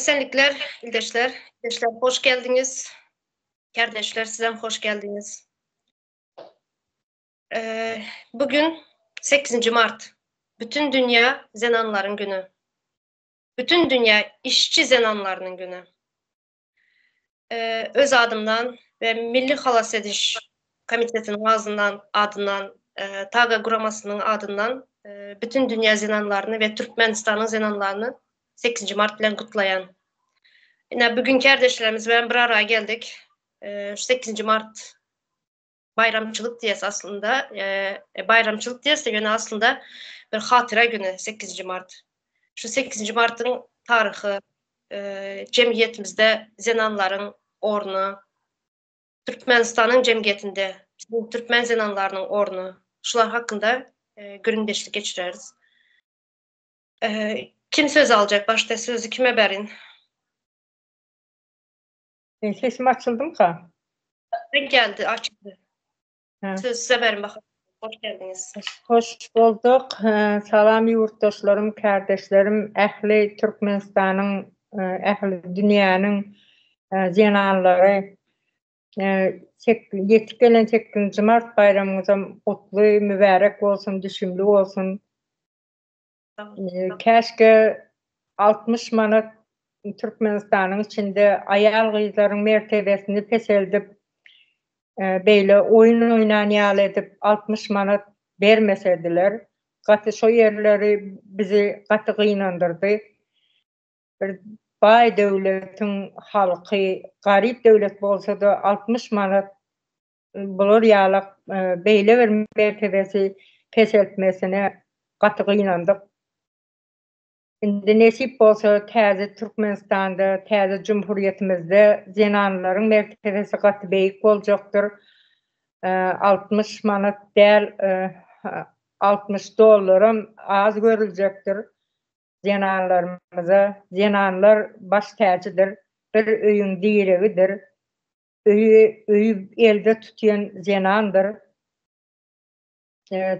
Esenlikler ildeşler. İldeşler hoş geldiňiz. Kardeşler sizem hoş geldiňiz. Bugün 8 mart. Bütün dünya zenanlaryň günü. Bütün dünya işçi zenanlarynyň günü. Öz adymdan we Milli halas ediş komitetiniň azyndan adyndan TAGA guramasynyň adyndan bütün dünýä zenanlaryny we Türkmenistanyň zenanlaryny sekizinji mart bilen gutlaýan. Ine bu gün kärdeşlerimiz bilen bir ara geldik. Şu sekizinji mart baýramçylyk diýes aslynda, baýramçylyk diýes de ýöne aslynda bir hatyra güni sekizinji mart. Şu sekizinji martyň taryhy, jemgyýetimizde zenanlaryň orny, Türkmenistanyň jemgyýetinde biziň türkmen zenanlarynyň orny, şular hakynda gürrüňdeşlik geçireris. Kim söz aljak başda sözi kime berin? Men sesim açyldymka? Geldi, açyldy. Söz size berin bakalım. Hoş geldiňiz. Hoş bolduk. Salam ýurtdaşlarym, kärdeşlerim, ähli Türkmenistanyň, ähli dünýäniň zenanlary. Ýetip gelen sekizinji mart baýramyňyzam gutly, mübärek bolsun, düşümli bolsun. Käşge 60 manat Türkmenistanyň içinde aýal-gyzlaryň mertebesini peseldip, beýle oýun oýnan ýaly edip 60 manat bermesediler. Gaty şo ýerleri bizi gaty gynandyrdy. Bir baý döwletiň halky garyp döwlet bolsa-da 60 manat bular ýalak beýle bir mertebesi peseltmesine gaty gynandyk. Indi nesip bolsa täze Türkmenistanda, täze Jumhurýetimizde zenanlaryň mertebesi gaty beýik boljakdyr. 60 manat däl, 60 dollaram az görüljekdir zenanlarymyza. Zenanlar baş täjidir, bir öýüň diregidir. Öýi öýi elde tutýan zenandyr.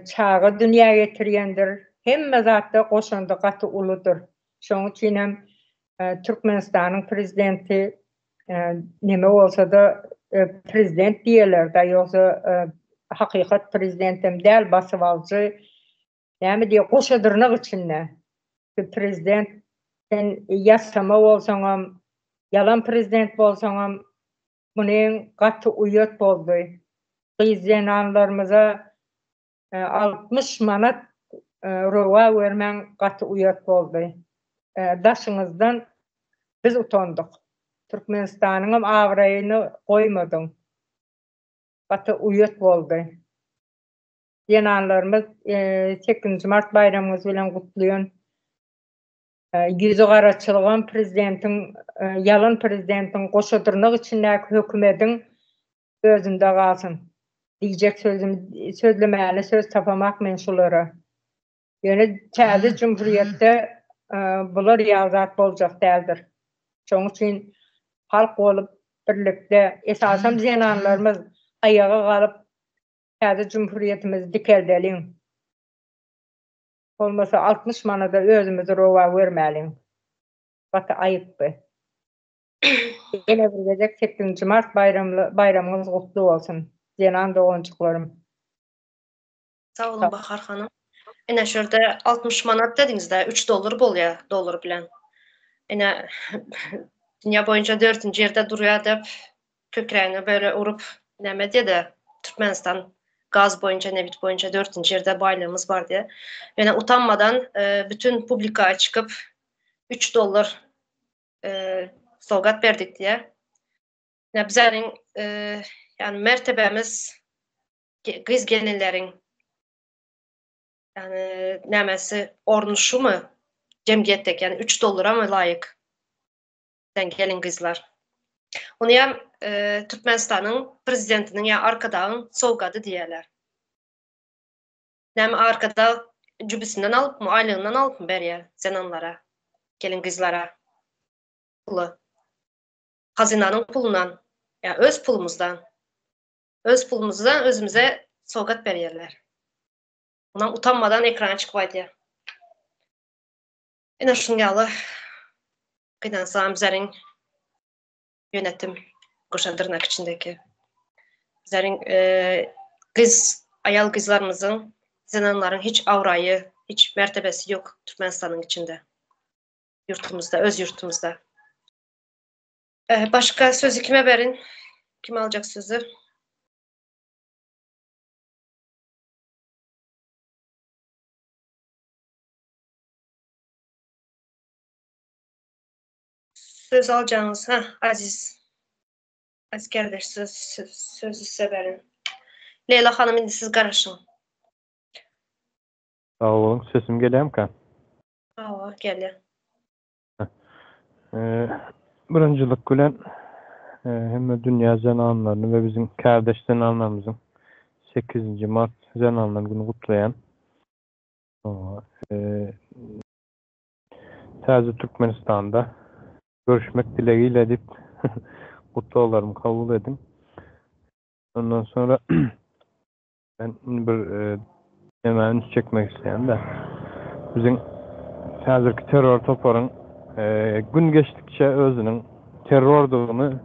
Çaga dünýä getirýändir. Hemme zatda goşandy gaty uludyr. Şoň üçin hem Türkmenistanyň prezidenti neme bolsa-da prezident diýerler-dä, ýogsa hakykat prezidentem däl, basybalyjy näme diýer, goşa dyrnak içinde. Prezident sen ýasama bolsaňam, ýalan prezident bolsaňam munyň gaty uýat boldy. Gyz zenanlarymyza 60 manat rowa görmäň gaty uýat boldy. Daşyňyzdan biz utandyk. Türkmenistanyňam abraýyny goýmadyň. Gaty uýat boldy. Zenanlarymyz sekizinji mart baýramyňyz bilen gutlaýan. Ýüzi garaçylygam prezidentiň ýalan prezidentiň goşa dyrnak içindäki hökümediň özünde galsyn. Diýjek sözüm sözlemäne söz tapamak men şulara. Ýöne täze jumhurýetde bular ýaly zat boljak däldir. Şoň üçin halk bolup birlikde esasam zenanlarymyz aýaga galyp Täze jumhurýetimizi dikeldeliň. Bolmasa 60 manada özümizi rowa görmäliň. Gaty aýyp bu. Ýene bir gezek sekizinji mart baýramly baýramyňyz gutly bolsun zenan doganjyklarym. Sag boluň Bahar hanym. Ine şu ýerde 60 manat dediňizde 3 dollar bolýar dollar bilen. Ine dünýä boýunça dördünji ýerde durýar dep Kükräňe böyle urup näme diýede Türkmenistan gaz boýunça nebit boýunça dörtünji ýerde baýlygymyz bar diýe. Ýöne utanmadan bütün publika çykyp 3 dollar sowgat berdik diýe. Ýa bizäriň ýani mertebemiz gyz gelinleriň ýani nämesi orny şumy jemgyýetdeki ýani 3 dollara my laýyk? Sen gelin gyzlar. Ony hem Türkmenistanyň prezidentiniň ýa Arkadagyň sowgady diýerler. Näme Arkadag jübüsinden alypmy, aýlygyndan alypmy berýär zenanlara, gelin gyzlara puly. Hazynanyň pulundan ýa öz pulumyzdan. Öz pulumyzdan özümize sowgat berýärler. Onam utanmadan ekrana çykyp aýdýar. Ine şuň ýaly. Gynansam bizleriň yönetim goşa dyrnak içindeki bizleriň gyz aýal gyzlarymyzyň zenanlaryň hiç awraýy hiç mertebesi ýok Türkmenistanyň içinde ýurtumyzda öz ýurtumyzda. Başga sözi kime berin? Kim aljak sözi? Söz aljagyňyz, ha, Aziz. Aziz kardeş söz, sözü size berin. Leýla hanym indi siz garaşyň. Sag boluň, sesim gelýärmikä? Hawa, gelýär. Birinjilik bilen hemme dünýä zenanlaryny we biziň kärdeş zenanlarymyzyň sekizinji mart zenanlar güni gutlaýan. Täze Türkmenistanda görüşmek dilegiyle diýip gutlaglarymy kabul ediň. Ondan sonra Men bir nämä üns çekmek isleýän-de. Biziň häzirki terror toparyň gün geçdikçe özüniň terrordygyny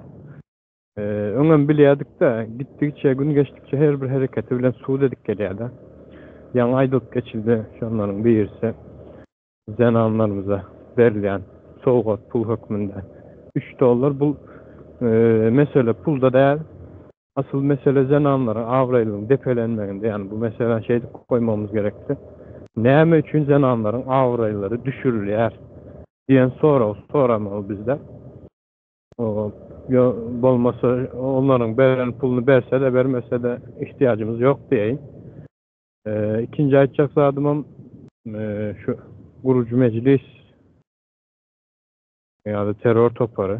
öňem bilýärdik-de, gitdigiçe, gün geçdikçe her bir hereketi bilen subut edip gelýär-de. Ýaňy aýdylyp geçildi, şonlaryň birisi zenanlarymyza berilýän sowgat pul hökmünde üç dollar bul mesele pulda däl asyl mesele zenanlaryň abraýlygynyň depelenmeginde ýagny bu meseläni şeýdip goýmagymyz gerekdi näme üçin zenanlaryň abraýlary düşürilýär diýen soragy soramaly bizde bolmasa onlaryň beren puluny bersede bermesede ihtiýajymyz ýok diýeýin. Ikinji aýtjak zadymam şu gurujy mejlis ýa-da terror topary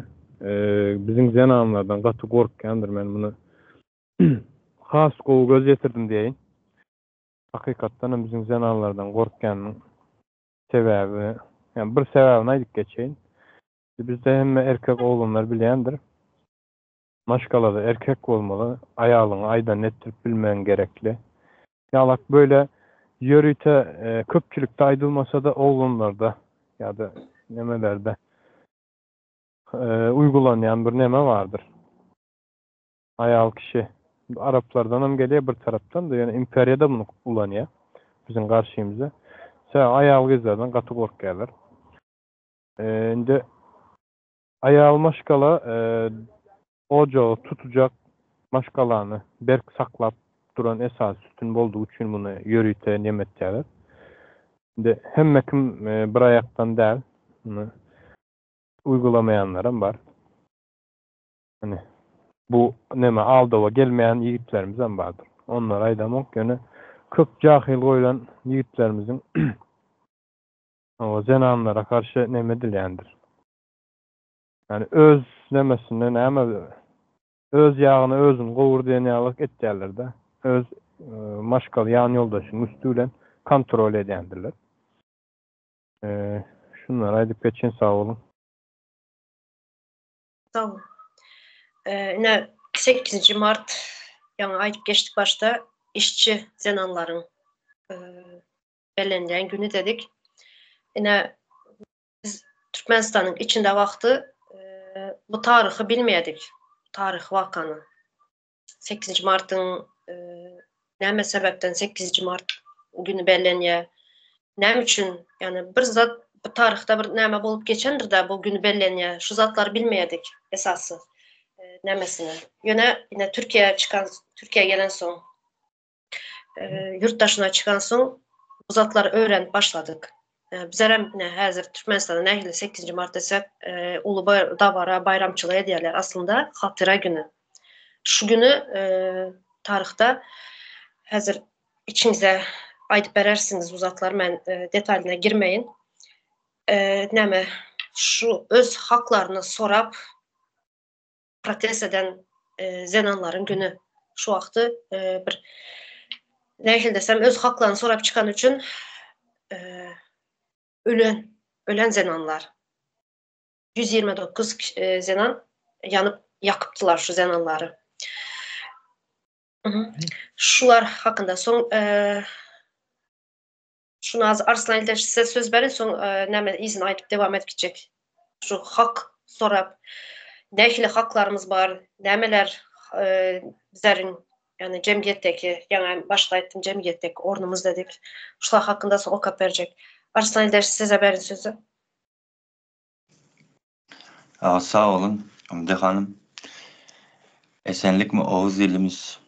biziň zenanlardan gaty gorkýandyr. Men muny has gowy göz ýetirdim diýeýin. Hakykatdan hem biziň zenanlardan gorkýanynyň sebäbi, ýa bir sebäbini aýdyp geçeýin. Bizde hemme erkek oglanlar bilýändir. Maşgalada erkek bolmaly, aýalyňa aýdanyny etdirip bilmegiň gerekli. Ýalak böyle ýörite köpçülikde aýdylmasa-da oglanlarda ýa-da nemelerde uýgulanýan bir neme bardyr. Aýal kişi araplardanam gelýär bir tarapdan-da, ýöne imperiýada muny ulanýar biziň garşymyza. Sebäbi aýal gyzlardan gaty gorkýarlar. Indi Aýal maşgala ojagy tutujak maşgalany berk saklap duran esasy sütün boldugy üçin muny ýörite neme etýärler. Indi hemme kim bir aýakdan däl, muny uýgulamaýanlaram bar. Ýani bu neme aldawa gelmeýän ýigitlerimizem bardyr. Onlary aýdamok, ýöne köp jahyl goýlan ýigitlerimiziň zenanlara garşy neme edilýändir. Ýani öz nemesinde näme öz ýagyny özüň gowur diýen ýalyk etýärler-de. Öz maşgala ýan ýoldaşynyň üsti bilen kontrol edýändirler. Şunlary aýdyp geçeýin sag boluň. Sag bol. Ine sekizinji mart ýaňy aýdyp geçdik başda işçi zenanlaryň bellenilýän güni dedik. Ine biz Türkmenistanyň içinde wagty bu taryhy bilmeýärdik. Taryhy wakany. 8 martyň näme sebäpden 8 mart güni bellenýär? Näme üçin? Ýani bir zat bu taryhda bir näme bolup geçendir-de bu gün bellenýär. Şu zatlary bilmeýärdik esasy nämesini. Ýöne ine Türkiýä çykan Türkiýä gelen soň ýurt daşyna çykan soň bu zatlary öwrenip başladyk. Bizlerem ine häzir Türkmenistanda nähili 8-nji mart desek, uly bir dabara, baýramçylyk edýärler. Aslynda hatyra güni. Şu güni taryhda häzir içiňize aýdyp berersiňiz bu zatlary men detalyna girmeýin. Näme şu öz haklaryny sorap protest eden zenanlaryň güni. Şu wagty bir nähili desem öz haklaryny sorap çykany üçin ölen ölen zenanlar. 129 zenan ýanyp ýakypdylar şu zenanlary. Şular hakynda soň şuny az Arslan ildeş size söz berin soň näme yzyny aýdyp dewam edip gitjek. şu hak sorap nähili haklarymyz bar, nämeler bizleriň ýagny jemgyýetdeki, ýaňy başda aýtdym jemgyýetdeki ornumyz dedik. Şular hakynda soň okap berjek. Arslan ildeş size berin sözi. Sag boluň Ümde hanym. Esenlikmi Oguz ilimiz.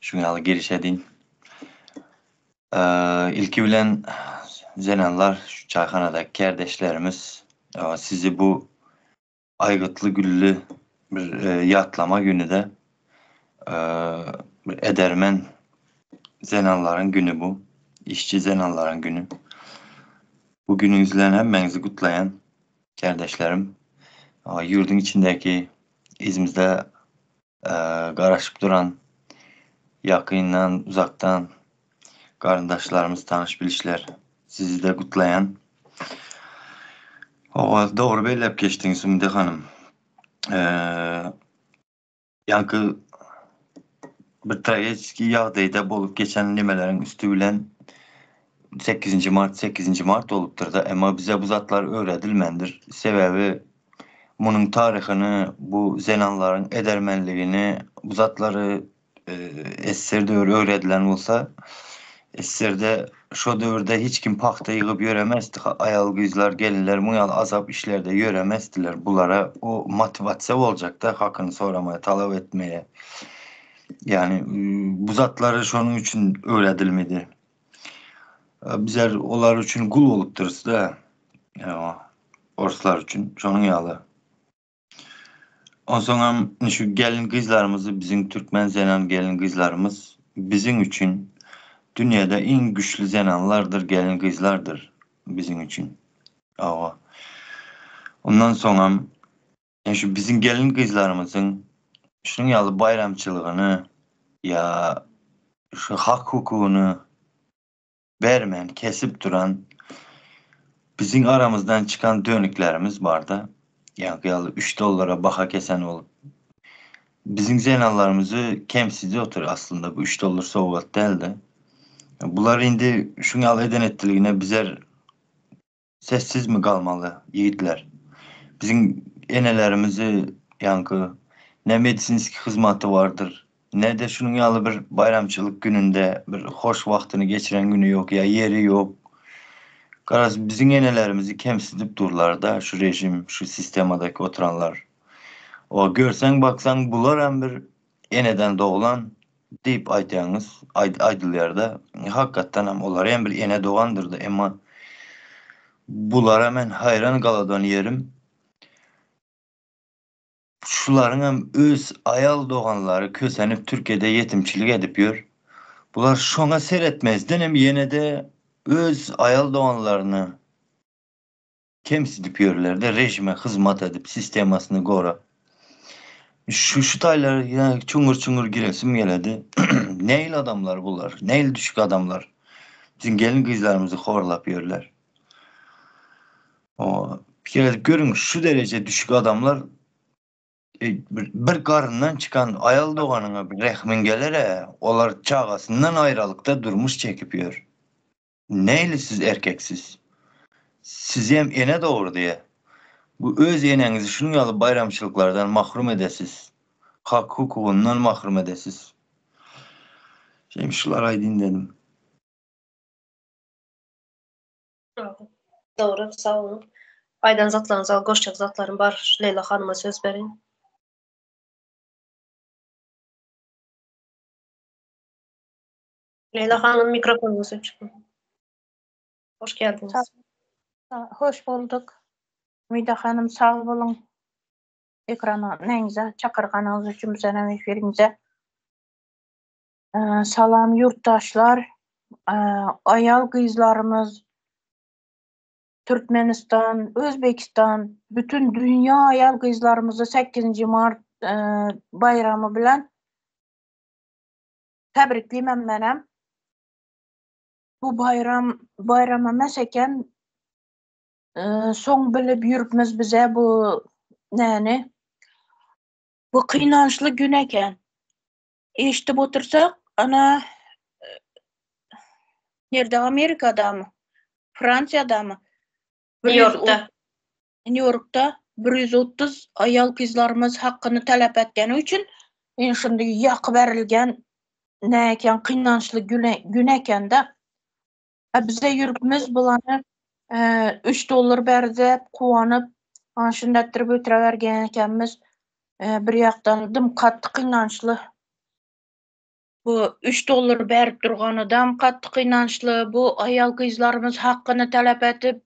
Şuň ýaly giriş edin. Ilki bilen zenanlar şu çaýhanadaky kärdeşlerimiz sizi bu aýgytly gülli bir ýatlama günüde bir edermen zenanlaryň güni bu. Işçi zenanlaryň güni. Bu günüňiz bilen hemmäňizi gutlaýan kärdeşlerim. Ýurduň içindäki yzymyzda garaşyp duran ýakyndan, uzakdan garyndaşlarymyz, tanyş-bilişler sizi-de gutlaýan. Hawa, dogry belläp geçdiňiz Sümde hanym. Ýaňky bir tragediki ýagdaýda bolup geçen nimeleriň üsti bilen sekizinji mart sekizinji mart bolupdyr-da, emma bize bu zatlar öwredilmändir. Sebäbi munuň taryhyny, bu zenanlaryň edermenligini, bu zatlary SSR döwri öwredilen bolsa, SSR-de şo döwürde hiç kim pagta ýygyp ýöremezdi. Aýal-gyzlar, gelinler muň ýaly azap işlerde ýöremezdiler. Bulara o motiwasiýa boljakda hakyny soramaya, talap etmeye. Ýagny bu zatlary şonuň üçin öwredilmedi. Bizler olar üçin gul bolupdyrys-da. Orslar üçin şonuň ýaly. Onsoňam şu gelin gyzlarymyzy biziň türkmen zenan gelin gyzlarymyz biziň üçin dünýäde iň güçli zenanlardyr gelin gyzlardyr biziň üçin. Hawa. Ondan soňam şu biziň gelin gyzlarymyzyň şunuň ýaly baýramçylygyny ýa şu hak hukugyny bermän kesip duran biziň aramyzdan çykan dönüklerimiz barda. Ýaňky ýaly üç dollara baha kesen bolup. Biziň zenanlarymyzy kemsidip otyr aslynda bu üç dollar sowgat däldi. Bular indi şuň ýaly eden etdiligine bizer sessizmi galmaly ýigitler. Biziň enelerimizi ýaňky ne medisinski hyzmaty bardyr, ne-de şunuň ýaly bir baýramçylyk gününde bir hoş wagtyny geçiren güni ýok ýa ýeri ýok. Garaz biziň enelerimizi kemsidip durlarda şu režim, şu sistemadaky oturanlar. O görseň baksaň bularam bir eneden doglan diýip aýdýaňyz, aýdylýarda. Hakykatdan hem olar hem bir ene dogandyrda, emma bulara men haýran galadan ýerim şularyň hem öz aýal doganlary kösenip Türkiýede ýetimçilik edip ýör. Bular şoňa seretmezden hem ýene-de öz aýal doganlaryny kemsidip ýörler-de, režime hyzmat edip, sistemasyny gorap. Şu şu taýlara ýa çuňňur-çuňňur giresim geledi. Nähili adamlar bular? Nähili düşük adamlar? Biziň gelin-gyzlarymyzy horlap ýörler. O, pikir edip görüň, şu dereje düşük adamlar e, bir garyndan çykan aýal doganyňa bir rehmiň geler-ä, olar çagasyndan aýralykda durmuş çekip ýör. Nähili siz erkeksiz? Sizem ene dogurdy. Bu öz eneňizi şunuň ýaly baýramçylyklardan mahrum edesiz. Hak hukugyndan mahrum edesiz. Şeýdip şulary aýdyn dedim. Dogry, sag boluň. Aýdan zatlaryňyza goşjak zatlarym bar. Leýla hanyma söz berin. Leýla hanym mikrofonyňyz öçük. Hoş geldiňiz. Hoş bulduk. Umyda hanym sag boluň. Ekrana näňize çakyrganyňyz üçin bizenem efiriňize. Salam ýurtdaşlar, aýal gyzlarymyz Türkmenistan, Özbekistan, bütün dünýä aýal gyzlarymyzy sekizinji mart baýramy bilen Täbriklimem menem. Bu baýram baýram emes eken. Soň bilip ýürüpmiz bize bu näni. Bu kynançly gün eken. Eşidip otursak, ana nirde Amerikadamy? Fransiýadamy? Nýu-Ýorkda. Nýu-Ýorkda 130 aýal-gyzlarymyz hakyny talap etgeni üçin ine şunday ýakyp berilgen ne eken gynançly gün eken-de. A bize ýürüpmiz bulany 3 dollar berdi diýip guwanyp, ana şunda etdirip ötürebergen ekenmiz. Bir ýakdan dym gaty gynançly. Bu 3 dollar berip durgan adam gaty gynançly. Bu aýal-gyzlarymyz hakyny talap edip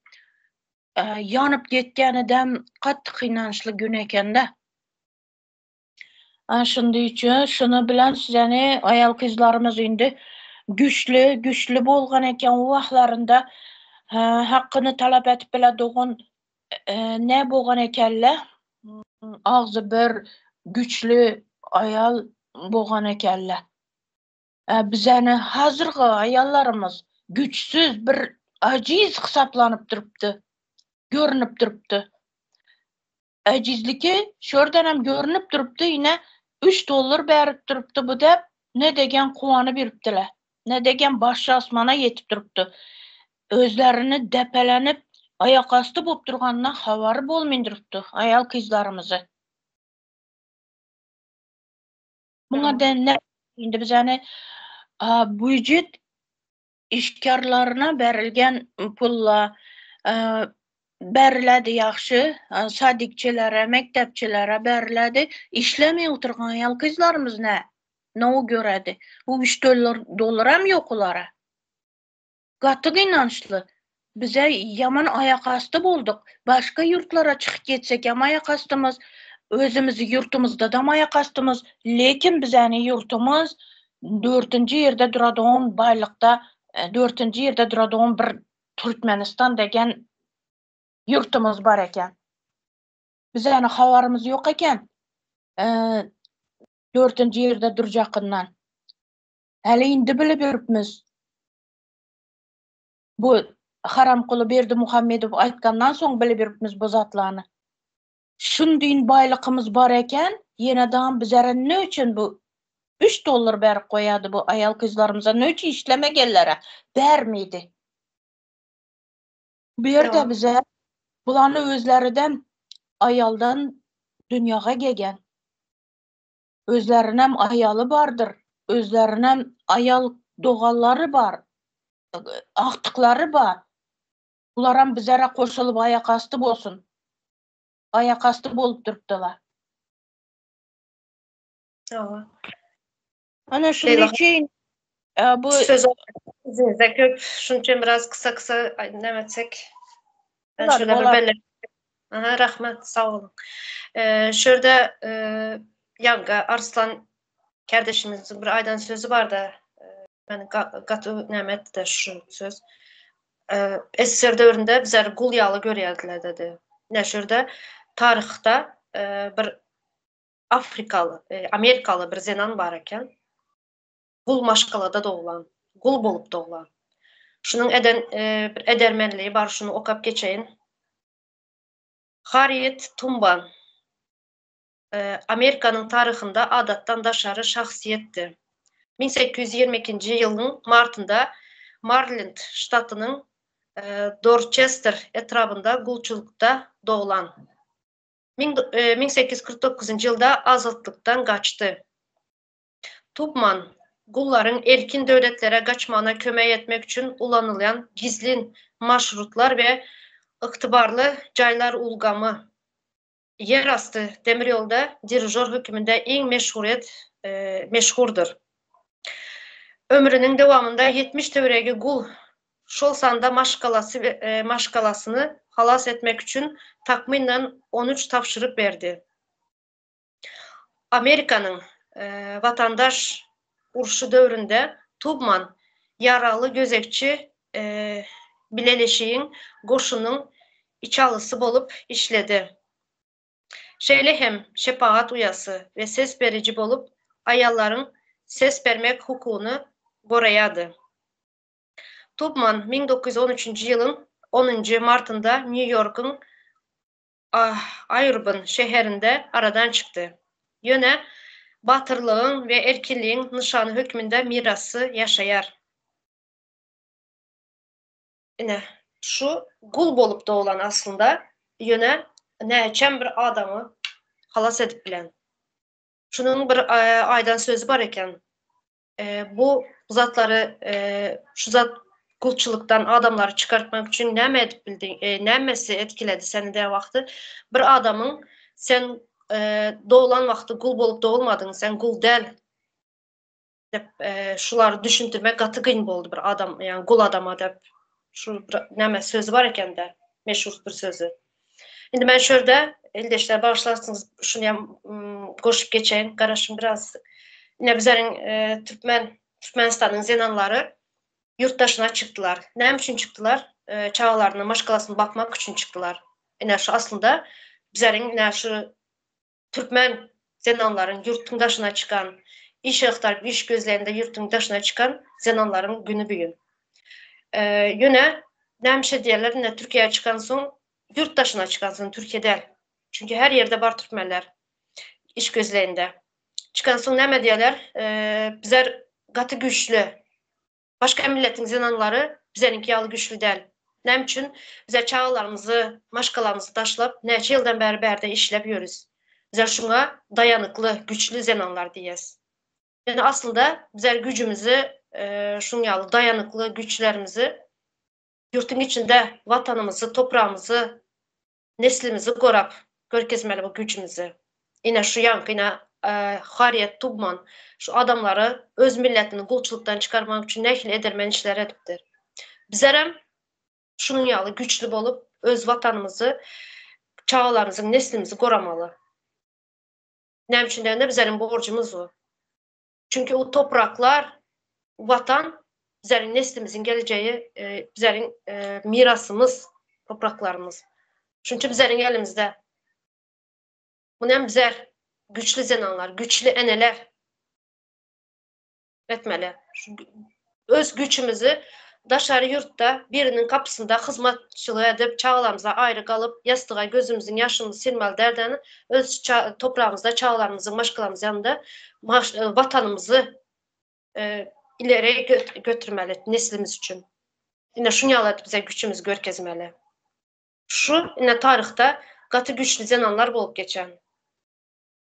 ýanyp gitgen adam gaty gynançly gün eken-de. Ana şunday üçin şuny bilen sizeni aýal-gyzlarymyz indi güçli, güçli bolgan eken o wagtlarynda hakyny talap edip bile dogan ne bolgan ekenler? Agzy bir güçli aýal bolgan ekenler. Bizeni hazyrgy aýallarymyz güçsüz bir ajiz hisaplanyp durupdy. Görünip durupdy. Ejizligi şördenem görünip durupdy, ine 3 dollar berip durupdy bu dep, ne degen kuwanyp ýürüpdiler. Ne degen başy asmana ýetip durupdy. Özlerini depelenip aýakasty bolup durganyndan habary bolmyn durupdy aýal gyzlarymyzy. Muňa den ne indi bizäni býujet işgärlerine berilgen pulla beriledi ýagşy, sadikçilere, mekdepçilere beriledi. Işlemeý oturgan aýal gyzlarymyz ne? Ne o göredi? Bu 3 dollar dollaram ýok olara. Gaty gynançly. Bize ýaman aýakasty bolduk. Başga ýurtlara çykyp getsek hem aýakastymyz, özümizi ýurtumyzda da aýakastymyz. Lekin bizäni ýurtumyz dördünji ýerde duradygan baýlykda, dördünji ýerde duradygan bir Türkmenistan degen ýurtumyz bar eken. Bizäni habarymyz ýok eken. Dördünji ýerde durjakyndan. Häli indi bilip ýörüpmiz. Bu Haramkuly Berdimuhamedow aýtgandan soň bilip ýörüpmiz bu zatlarny. Şundyn baýlykymyz bar eken, ýene dam bizere ne üçin bu 3 dollar berip goýady bu aýal gyzlarymyza ne üçin işlemegellere bermedi. Bu ýerde bize bulany özleriden aýaldan dünýaga gegen. Özlerinem aýaly bardyr, özlerinem aýal doganlary bar, agtyklary bar. Bularam bizere goşulyp aýakasty bolsun. Aýakasty bolup durupdylar. Hawa. Ana şunuň üçin bu söz bizde köp şunuň üçin biraz kısa-kısa näme etsek. Ben şöyle bir belli. Aha, rahmet, sag boluň. Şu ýerde ýaňky Arslan kardeşimizin bir aýdan sözi bardy. Men gaty näme etdi şu söz. SSR döwründe bizler gul ýaly görýärdiler dedi. Ne şu ýerde taryhda bir Afrikaly, Amerikaly bir zenan bar eken. Gul maşgalada doglan, gul bolup doglan. Şunuň eden bir edermenligi bar, şuny okap geçeýin. Harriet Tumban Amerikanyň taryhynda adatdan daşary şahsyýetdi. 1822-nji ýylyň martynda Maryland ştatynyň Dorçester etrabynda gulçulykda doglan. 1849-njy ýylda azatlykdan gaçdy. Tubman, gullaryň erkin döwletlere gaçmagyna kömek etmek üçin ulanylýan gizlin marşrutlar we ygtybarly jaýlar ulgamy, ýerasty demirýolda dirižor höküminde iň meşhuryýet meşhurdyr. Ömrüniň dowamynda 70 töweregi gul, şol sanda maşgalasy maşgalasyny halas etmek üçin takmynan 13 tabşyryk berdi. Amerikanyň Watandaş urşy döwründe Tubman ýaragly gözegçi bileleşigiň goşunyň içalysy bolup işledi. Şeýle hem şepagat uýasy we ses beriji bolup, aýallaryň ses bermek hukugyny goraýardy. Tubman 1913-nji ýylyň onunjy martynda Nýu-Ýorkuň Aýrbyn şäherinde aradan çykdy. Ýöne batyrlygyň we erkinligiň nyşany hökmünde mirasy ýaşaýar. Ine, şu gul bolup doglan aslynda. Ýöne näçem bir adamy halas edip bilen. Şunuň bir aýdan sözi bar eken. Bu zatlary şu zat gulçulykdan adamlary çykartmak üçin näme edip bildiň, nämesi etkiledi seni diýen wagty bir adamyň sen doglan wagty gul bolup dogulmadyň, sen gul däl diýip şulary düşündirmek gaty kyn boldy bir adam, ýagny gul adama diýip şu bir näme sözi bar ekende, meşhur bir sözü. Indi men şu ýerde ildeşler bagyşlarsyňyz şuny hem goşup geçeýin, garaşyň biraz. Ine bizleriň türkmen Türkmenistanyň zenanlary ýurt daşyna çykdylar. Näme üçin çykdylar? Çagalaryny, maşgalasyny bakmak üçin çykdylar. Ine şu aslynda bizleriň ine şu Türkmen zenanlaryň ýurtuň daşyna çykan, iş agtaryp iş gözlände ýurtuň daşyna çykan zenanlaryň güni bu gün. Ýöne nämişe diýerler ine Türkiýä çykansoň ýurt daşyna çykansoň Türkiýe däl. Çünki her ýerde bar türkmenler iş gözlände. Çykansoň näme diýerler bizler gaty güýçli Başga milletiň zenanlary bizeniňki ýaly güýçli däl. Näme üçin? Bizler çagalarymyzy, maşgalamyzy taşlap, näçe ýyldan bäri bärde işläp ýörüs. Bizler şuňa daýanykly, güýçli zenanlar diýýäs. Ýöne aslynda bizler güýjümizi, şuň ýaly daýanykly güýçlerimizi ýurtuň içinde watanymyzy, topragymyzy, neslimizi gorap görkezmeli bu güýjümizi. Ine şu ýaňky ine Harriet Tubman şu adamlary öz milletini gulçulykdan çykarmak üçin nähili edermen işler edipdir. Bizlerem şunuň ýaly güýçli bolup öz watanymyzy, çagalarymyzyň neslimizi goramaly. Näme üçin diýende bizleriň borjumyz bu. Çünki o topraklar, watan bizleriň neslimiziň gelejegi, bizleriň mirasymyz, topraklarymyz. Şunuň üçin bizleriň elimizde. Muny hem bizler güýçli zenanlar, güýçli eneler etmeli. Öz güýçümizi daşary ýurtda biriniň gapysynda hyzmatçylyk edip, çagalarymyzdan aýry galyp, ýassyga gözümiziň ýaşyny silmeli däl-de, öz topragymyzda çagalarymyzyň, maşgalamyzyň ýanynda watanymyzy ileri götürmeli neslimiz üçin. Ine şuny ýaly edip bize güýçümizi görkezmeli. Şu ine taryhda gaty güýçli zenanlar bolup geçen.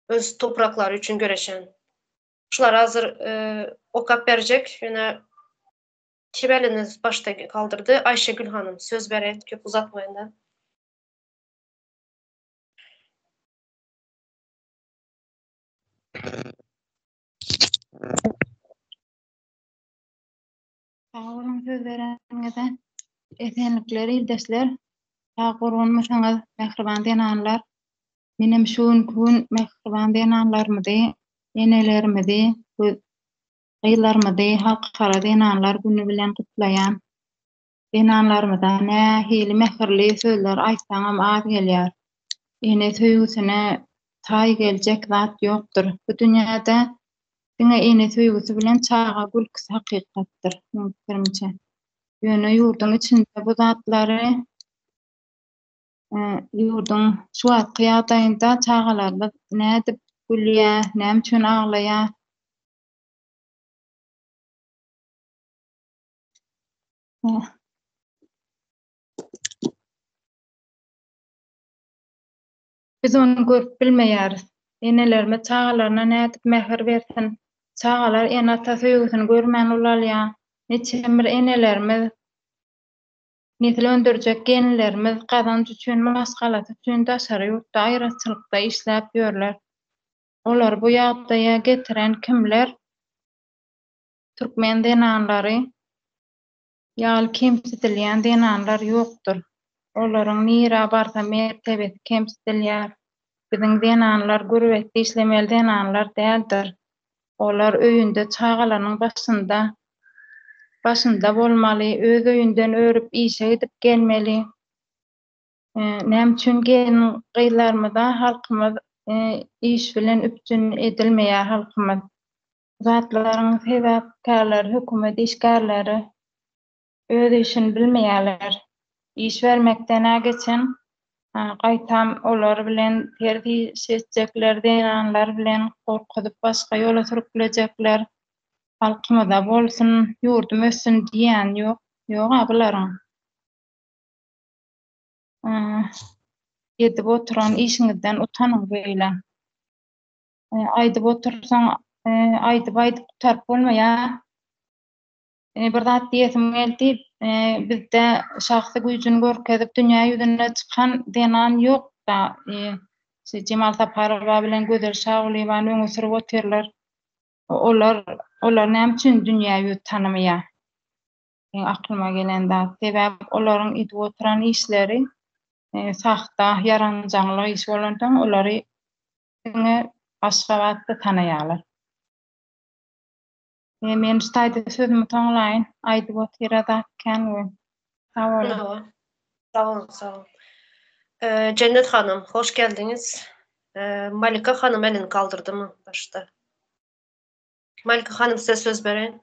Öz topraklary üçin göreşen. Şulary hazir okap berjek. Ýöne kim elini başda galdyrdy? Aýşegül hanym söz bereýin köp uzatmaýyn-da. Sag boluň söz bereniňize. Esenlikler ildeşler. Sag gurgunmysyňyz mähriban zenanlar. Menem şu günki gün mähriban zenanlarymyzy, enelerimizi, gyzlarymyzy Halkara zenanlar güni bilen gutlaýan. Zenanlarymyza nähili mähirli sözler aýtsaňam az gelýär. Ene söýgüsine taý geljek zat ýokdur. Bu dünýäde diňe ene söýgüsi bilen çaga gülküsi hakykatdyr, meň pikirimçe. Ýöne ýurduň içinde bu zatlary ýurduň şu wagtky ýagdaýynda çagalarymyz nädip gülýär, näme üçin aglaýar? Biz ony görüp bilmeýäris. Enelerimiz çagalaryna nädip mähir bersin? Çagalar ene-ata söýgüsini görmän ulalýar. Niçemir enelerimiz, nesil öndürjek gelinlerimiz gazanç üçin, maşgalasy üçin daşary ýurtda aýraçylykda işläp ýörler. Olary bu ýagdaýa getiren kimler? Türkmen zenanlary ýaly kemsidilýän zenanlar ýokdur. Olaryň nirä barsa mertebesi kemsidilýär. Biziň zenanlar gürbetde işlemeli zenanlar däldir. Olar öýünde çagalarynyň başynda başynda bolmaly, öz öýünden örüp işe gidip gelmeli. Näme üçin gelin gyzlarymyza halkymyz iş bilen üpjün edilmeýär halkymyz. Bu zatlaryň sebäpkärleri hökümet işgärleri öz işini bilmeýärler. Iş bermekden-ä geçen, gaýtam olar bilen ters iş etjekler, zenanlar bilen gorkuzyp başga ýola sürüklejekler. Halkymyza bolsun, ýurdum össün diýýäni ýok, ýog-a bularyň. Edip oturan işiňizden utanyň beýle. Aýdyp otursaň, aýdyp-aýdyp gutaryp bolmaýar. Bir zat diýesim geldi, bizde şahsy güýjüni görkezip dünýä ýüzüne çykan zenan ýok-da. Jemal Saparowa bilen Gözel Şagulyýewany öňe sürüp otyrlar. Olar, olar näme üçin dünýä ýüzi tanamaýar? Meň aklyma gelen zat. Sebäp olaryň edip oturan işleri sahta, ýaranjaňlyk işi bolansoň, olary diňe Aşgabatda tanaýarlar. Men şu taýda sözümi soňlaýyn. Aýdyp otyra zat kän we. Sag boluň. Sag boluň, sag boluň. Jennet hanym, hoş geldiňiz. Malika hanym elini galdyrdymy başda? Malika hanym size söz bereýin.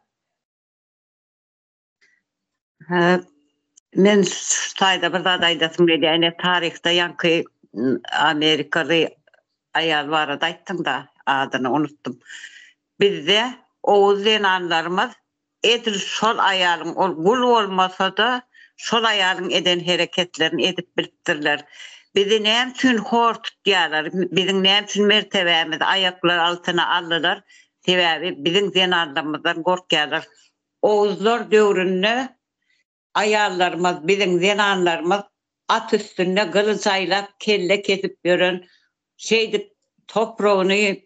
Men şu taýda bir zat aýdasym gelýär. Ine taryhda ýaňky amerikaly aýal barada aýtdyň-da, adyny unutdym. Bizde oguz zenanlarymyz edil şol aýalyň, ol gul bolmasa-da, şol aýalyň eden hereketlerini edip bilipdirler. Bizi näme üçin hor tutýarlar? Biziň näme üçin mertebämizi aýaklar altyna aldylar? Sebäbi biziň zenanlarymyzdan gorkýarlar. Oguzlar döwründe aýallarymyz, biziň zenanlarymyz at üstünde gylyç aýlap kelle kesip ýören, şeýdip topragyny,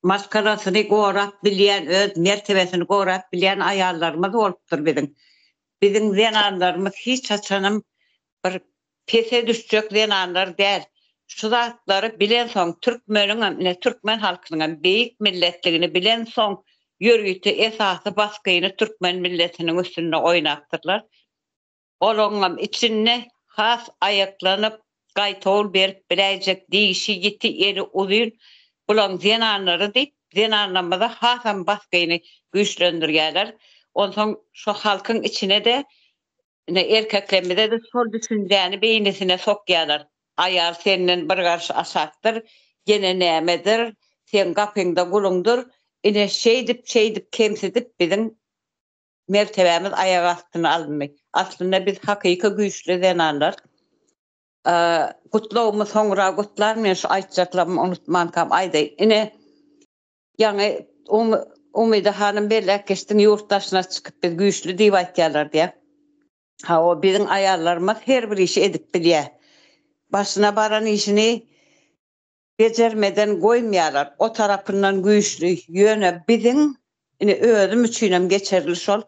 maşgalasyny gorap bilýän, öz mertebesini gorap bilýän aýallarymyz bolupdyr biziň. Biziň zenanlarymyz hiç haçanam bir pese düşjek zenanlar däl. Şu zatlary bilensoň türkmeniňem ine türkmen halkynyňam beýik milletligini bilensoň ýörite esasy basgyny türkmen milletiniň üstünde oýnapdyrlar. Olaňam içinde has aýaklanyp gaýtawul berip biläýjek dişi ýiti eli uzyn bulaň zenanlary diýip zenanlarymyza hasam basgyny güýçlendirýärler. Onsoň şo halkyň içine-de Ine, erkeklerimize-de şol düşünjäni beýnisine sokýarlar. Aýal senden bir garyş aşakdyr, ýene nämedir, seň gapyňda guluňdyr. Ine, şeýdip-şeýdip kemsidip biziň mertebämiz aýak astyna alyndy. Aslynda biz hakyky güýçli zenanlar. Gutlagymy soňra gutlaryn, men şu aýtjaklarymy unutmankam aýdaýyn. Ine, Ýaňy Umyda hanym belläp geçdiň, ýurt daşyna çykyp biz güýçli diýip aýtýarlar diýä. Hawa, biziň aýallarymyz her bir işi edip bilýär. Başyna baran işini bejermeden goýmaýarlar. O tarapyndan güýçli. Ýöne biziň, ine özüm üçinem geçerli şol,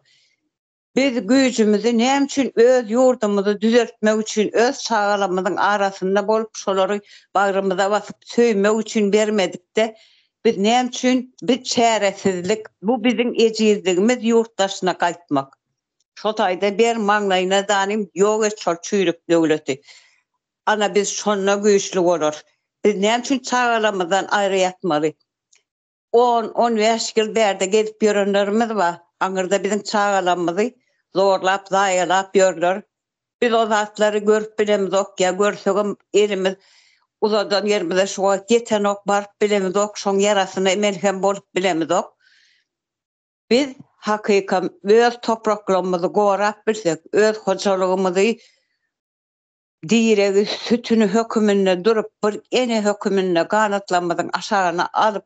Biz güýjümizi näme üçin öz ýurdumyzy düzeltmek üçin, öz çagalarymyzyň arasynda bolup, şolary bagrymyza basyp söýmek üçin bermedikde, biz näme üçin biz çäresizlik, bu biziň ejizligimiz ýurt daşyna gaýtmak. Şo taýda ber maňlaýyna danym ýok et şol çüýrük döwleti. Ana biz şonda güýçli bolarys. Biz näme üçin çagalarymyzdan aýry ýatmaly? On, 15 ýyl bärde gezip ýörenlerimiz bar. Aňyrda biziň çagalarymyzy zorlap, zaýalap ýörler. Biz o zatlary görüp bilemizok ýa görsegem elimiz uzadan ýerimize şu wagt ýetenok, baryp bilemizok, şoň ýarasyna melhem bolup bilemizok. Biz hakykam öz topraklarymyzy gorap bilsek, öz hojalygymyzy diregi, sütüni höküminde durup, bir ene höküminde ganatlarymyzyň aşagyna alyp,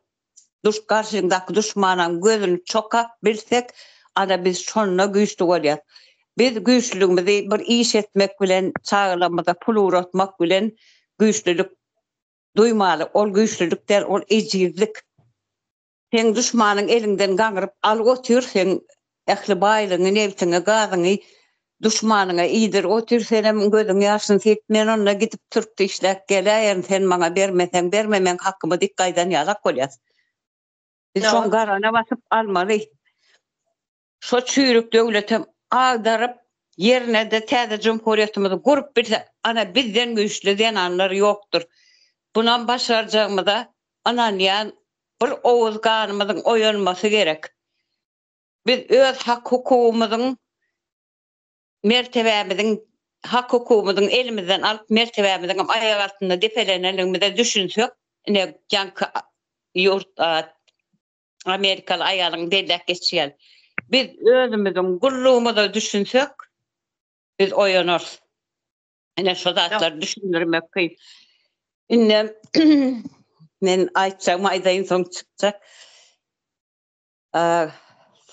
duş garşyňdaky duşmanaň gözüni çokap bilsek, ana biz şonda güýçli bolýas. Biz güýçlüligimizi bir iş etmek bilen, çagalarymyza pul ugratmak bilen güýçlülik duýmaly. Ol güýçlülik däl, ol ejizlik. Seň duşmanyň eliňden gaňryp alyp otyr, seň ähli baýlygyňy, nebtiňi, gazyňy duşmanyňa iýdirip otyr, senem gözüň ýaşyny silip, men onda gidip türkde işläp geläýerin, sen maňa bermeseň berme, meň hakymy dik gaýdan ýalak bolýas. Biz şoň garana basyp almaly. Şo çüýrük döwletem agdaryp, ýerine-de täze jumhuriýetimizi gurup bilsek, ana bizden güýçli zenanlar ýokdur. Bunam başarjagymyza ynanýan bir owuz ganymyzyň oýanmasy gerek. Biz öz hak-hukugymyzyň, mertebämiziň, hak-hukugymyzyň elimizden alyp, mertebämiziňem aýak altynda depelenenligimize düşünsek, ine ýaňky ýurt amerikaly aýalyň belläp geçişi ýaly, biz özümiziň gullugymyza düşünsek, biz oýanarys. Ine şu zatlary düşündirmek kyn. Indem men aýtjagymy aýdaýyn soň çykjak.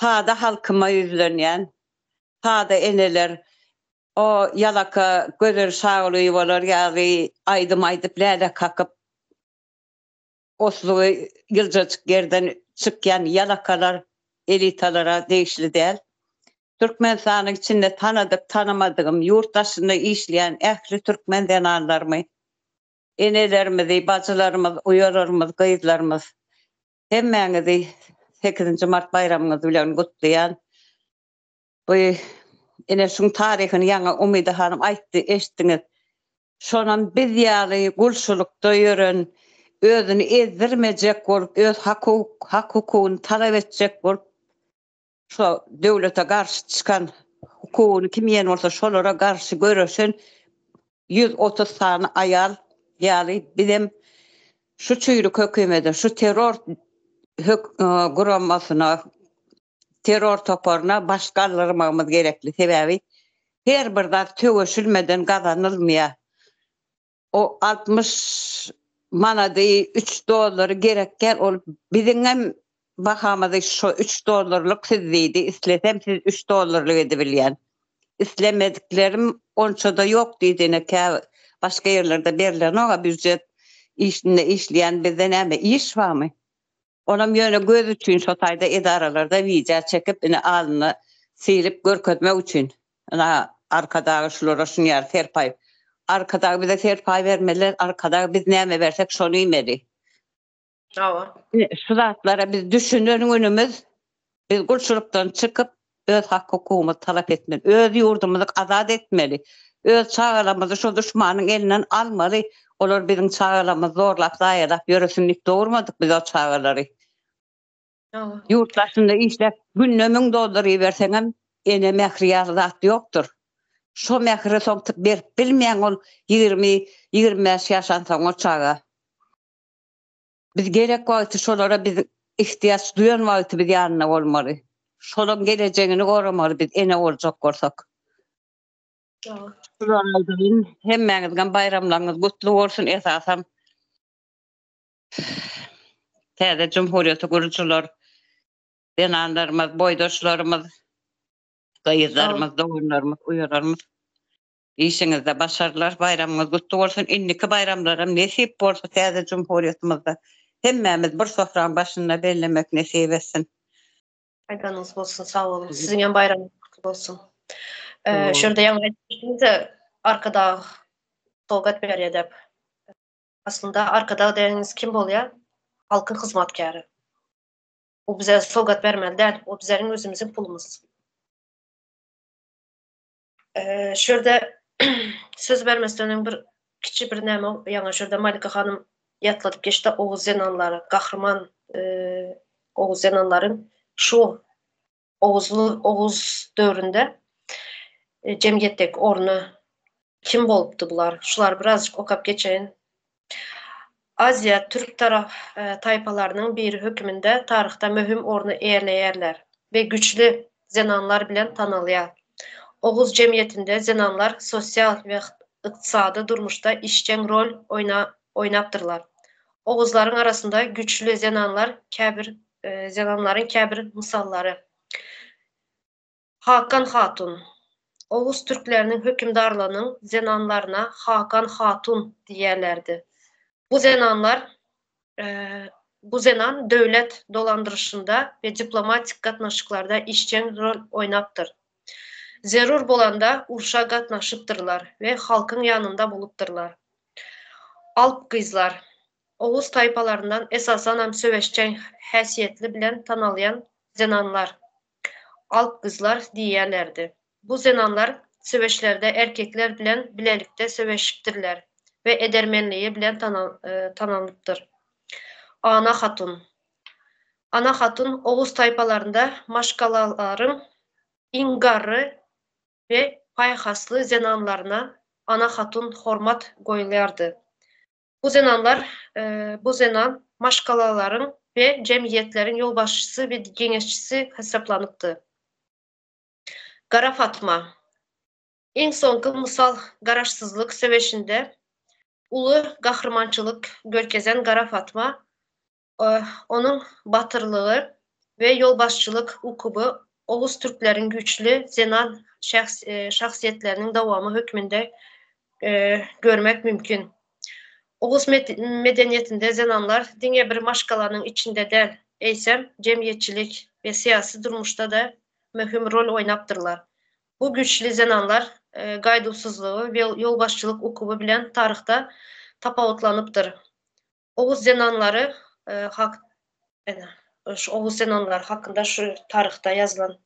Sada halkyma ýüzlenýän. Sada eneler o ýalaka Gözel Şagulyýewalar ýaly aýdym aýdyp läle kakyp oslugy ýyljajyk ýerden çykýan ýalakalar elitalara degişli däl. Türkmenistanyň içinde tanadyk tanamadygym ýurt daşynda işleýän ähli türkmen zenanlarymy, enelerimizi, bajylarymyz, uýalarymyz, gyzlarymyz hemmäňizi sekizinji mart baýramyňyz bilen gutlaýan. Bu ine şuň taryhyny ýaňy Umyda hanym aýtdy, eşitdiňiz. Şonam biz ýaly gulçulykda ýören, özüni ezdirmejek bolup, öz hak-hukugyny talap etjek bolup, şo döwlete garşy çykan, hukugyny kim iýen bolsa şolara garşy göreşen 130 sany aýal ýaly bizem şu çüýrük hökümete, şu terror guramasyna, terror toparyna baş galdyrmagymyz gerekli. Sebäbi her bir zat söweşilmeden gazanylmaýar. O 60 manady, 3 dollary gerek däl, ol biziňem bahamyzy şo 3 dollarlyk siz diýdi, islesem siz 3 dollarlyk edibilýän. Islemediklerim onça-da ýok diýdi, ine kä başga ýerlerde berlenok-a býujet işinde işleýän bizde näme iş barmy? Onam ýöne göz üçin şo taýda edaralarda wideo çekip ine alnyna silip görkezmek üçin. Ynha Arkadagy şulara şuny ýaly serpaý. Arkadag bize serpaý bermeliler, Arkadag biz näme bersek şony iýmeli. Hawa. Ine şu zatlara biz düşünen günümiz biz gulçulykdan çykyp öz hak-hukugymyzy talap etmeli. Öz ýurdumyzy azat etmeli. Öz çagalarymyzy şo duşmanyň elinden almaly. Olar biziň çagalarymyzy zorlap, zaýalap ýöresin diýip dogurmadyk biz o çagalary. Ýurt daşynda işläp günde 1000 dollar iberseňem ene mähri ýaly zat ýokdur. Şo mähri soň berip bilmeýäň ol 20, 25 ýaşansoň o çaga. Biz gerek wagty şolara biz ihtiýaç duýan wagty biz ýanynda bolmaly. Şolaň gelejegini goramaly biz ene boljak bolsak. Şulary aýdaýyn. Hemmäňiziňem baýramlaryňyz gutly bolsun esasam täze jumhuriýeti gurujylar zenanlarymyz, boýdaşlarymyz, gyzlarymyz, doganlarymyz, uýalarymyz. Işiňizde başarlar, baýramyňyz gutly bolsun. Indiki baýramlaram nesip bolsa täze jumhuriýetimizde hemmämiz bir sofraň başynda bellemek nesip etsin. Aýdanyňyz bolsun, sag boluň. Siziň hem baýramyňyz gutly bolsun. Şu ýerde ýaňy aýtdyňyz Arkadag sowgat berýär diýip. Aslynda Arkadag diýeniňiz kim bolýar? Halkyň hyzmatkäri. O bize sowgat bermeli däl, o bizleriň özümiziň pulumyz. Şu ýerde söz bermesden öň bir kiçi bir näme ýaňy şu ýerde Malika hanym ýatladyp geçdi oguz zenanlary gahryman oguz zenanlaryň şu oguzly oguz döwründe jemgyýetdeki orny kim bolupdy bular şulary birazjyk okap geçeýin. Aziýa türk tarap taýpalarynyň biri höküminde taryhda möhüm orny eýeleýärler we güçli zenanlar bilen tanalýar. Oguz jemgyýetinde zenanlar sosial we ykdysady durmuşda işjeň rol oýnapdyrlar. Oguzlaryň arasynda güçli zenanlar käbir zenanlaryň käbir mysallary. Hakan Hatun. Oguz türkleriniň hökümdarlygynyň zenanlaryna Hakan Hatun diýýärlerdi. Bu zenanlar bu zenan döwlet dolandyryşynda we diplomatik gatnaşyklarda işjeň rol oýnapdyr. Zerur bolanda urşa gatnaşypdyrlar we halkyň ýanynda bolupdyrlar. Alp gyzlar. Oguz taýpalaryndan esasanam söweşjeň häsiýetli bilen tanalýan zenanlar. Alp gyzlar diýýärlerdi. Bu zenanlar söweşlerde erkekler bilen bilelikde söweşipdirler we edermenligi bilen tanalypdyr. Ana hatun. Ana hatun oguz taýpalarynda maşgalalaryň iň garry we paýhasly zenanlaryna Ana hatun hormat goýulýardy. Bu zenanlar bu zenan maşgalalaryň we jemgyýetleriň ýolbaşçysy we geňeşçisi hasaplanypdy. Gara Fatma. Iň soňky mysal Garaşsyzlyk söweşinde. Uly gahrymançylyk görkezen Gara Fatma, onuň batyrlygy we ýolbaşçylyk ukyby oguz türkleriň güýçli zenan şahsyýetleriniň dowamy hökmünde görmek mümkin. Oguz medeniýetinde zenanlar diňe bir maşgalanyň içinde däl, eýsem, jemgyýetçilik we syýasy durmuşda-da möhüm rol oýnapdyrlar. Bu güýçli zenanlar gaýduwsyzlygy we ýolbaşçylyk ukyby bilen taryhda tapawutlanypdyr. Oguz zenanlary hak ene şu oguz zenanlary hakynda şu taryhda ýazylan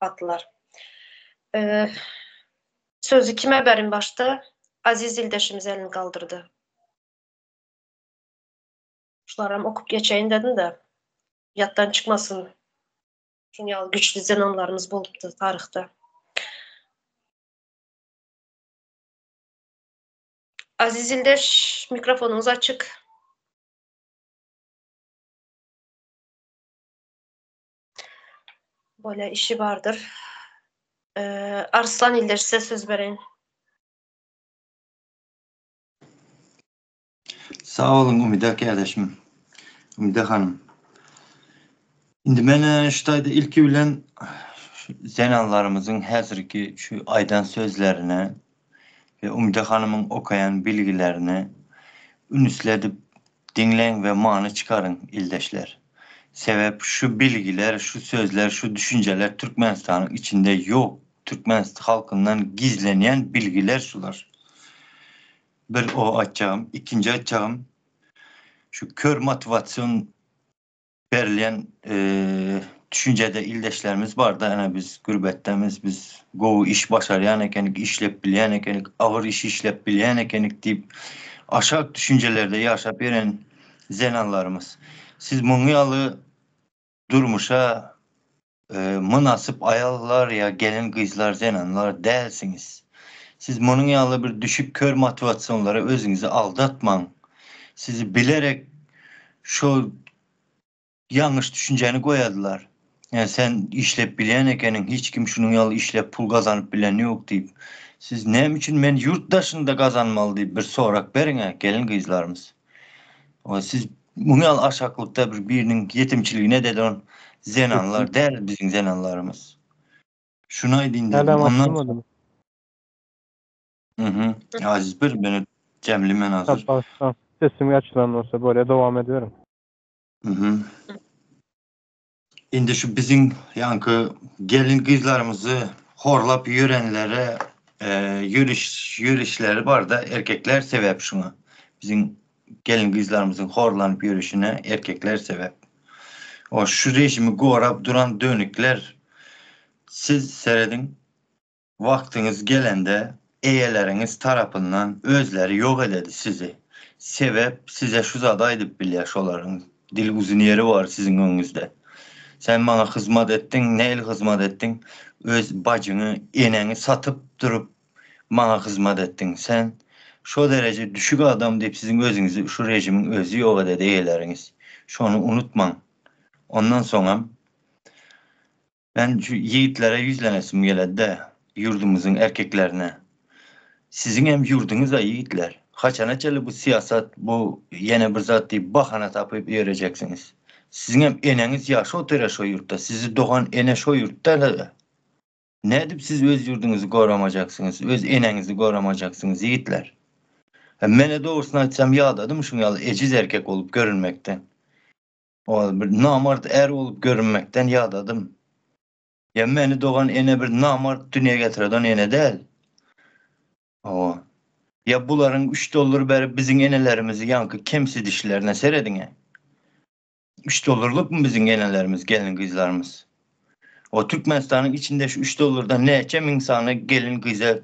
atlar. Sözi kime berin başda? Aziz ildeşimiz elini galdyrdy. Şularam okup geçeýin dedim-de, ýatdan çykmasyn. Şuň ýaly güýçli zenanlarymyz bolupdy taryhda. Aziz ildeş, mikrofonyňyz açyk. Bolýa işi bardyr. Arslan ildeş size söz bereýin. Sag boluň Umyda kärdeşim. Umyda hanym. Indi men şu taýda ilki bilen zenanlarymyzyň häzirki şu aýdan sözlerine we Umyda hanymyň okaýan bilgilerine ünsli edip diňläň we many çykaryň ildeşler. Sebäp şu bilgiler, şu sözler, şu düşünjeler Türkmenistanyň içinde ýok. Türkmen halkyndan gizlenýän bilgiler şular. Bir o aýtjagym. Ikinji aýtjagym şu kör motiwasion berilýän düşünjede ildeşlerimiz barda ene biz gürbetdemiz biz gowy iş başarýan ekenik işlep bilýän ekenik agyr iş işlep bilýän ekenik diýip aşak düşünjelerde ýaşap ýören zenanlarymyz siz muň ýaly durmuşa mynasyp aýallar ýa gelin gyzlar zenanlar dälsiňiz. Siz munuň ýaly bir düşük kör motiwasionlara özüňizi aldatmaň. Sizi bilerek şo ýalňyş düşünjäni goýadylar. Ýa sen işlep bilýän ekeniň hiç kim şunuň ýaly işlep pul gazanyp bilen ýok diýip. Siz näme üçin men ýurt daşynda gazanmaly diýip bir sorak beriňä gelin gyzlarymyz. Siz Muň ýaly aşaklykda bir biriniň ýetimçiligine deden zenanlar däl biziň zenanlarymyz. Şuny aýdyn dedim. Hälem Ondan açylmadymy? Mhm. Aziz bir meni jemli men hazir. Başdan sesim açylan bolsa bolýa dowam ediberiň. Mhm. Indi şu biziň ýaňky gelin gyzlarymyzy horlap ýörenlere ýöriş ýörişleri barda erkekler sebäp şuňa. Biziň gelin gyzlarymyzyň horlanyp ýörüşine erkekler sebäp. O şu režimi gorap duran dönükler siz serediň Wagtyňyz gelende eýeleriňiz tarapyndan özleri ýok ededi sizi. Sebäp size şu zady aýdyp bilýär şolaryň dil uzyn ýeri bar siziň öňüňizde. Sen maňa hyzmat etdiň nähili hyzmat etdiň öz bajyňy eneňi satyp durup maňa hyzmat etdiň sen şo dereje düşük adam diýip siziň özüňizi şu režimiň özi ýok ededi eýeleriňiz şony unutmaň ondan soňam Men şu ýigitlere ýüzlenesim geledi-de, ýurdumyzyň erkeklerine. Siziň hem ýurduňyz-a ýigitler. Haçana çenli bu syýasat, bu ýene bir zat diýip bahana tapyp ýörejeksiňiz? Siziň hem eneňiz ýaşap otyr-a şo ýurtda, sizi dogan ene şo ýurtda-da. Nädip siz öz ýurduňyzy goramajaksyňyz, öz eneňizi goramajaksyňyz ýigitler? Men-ä dogrusyny aýtsam ýadadym şuň ýaly ejiz erkek bolup görünmekden. Ol bir namart är bolup görünmekden ýadadym. Ýa meni dogan ene bir namart dünýä getiredan ene däl. Hawa. Ýa bularyň üç dollar berip biziň enelerimizi ýaňky kemsidişlerine serediň-ä. Üç dollarlykmy biziň enelerimiz, gelin-gyzlarymyz? O Türkmenistanyň içinde şu üç dollardan näçe müň sany gelin-gyza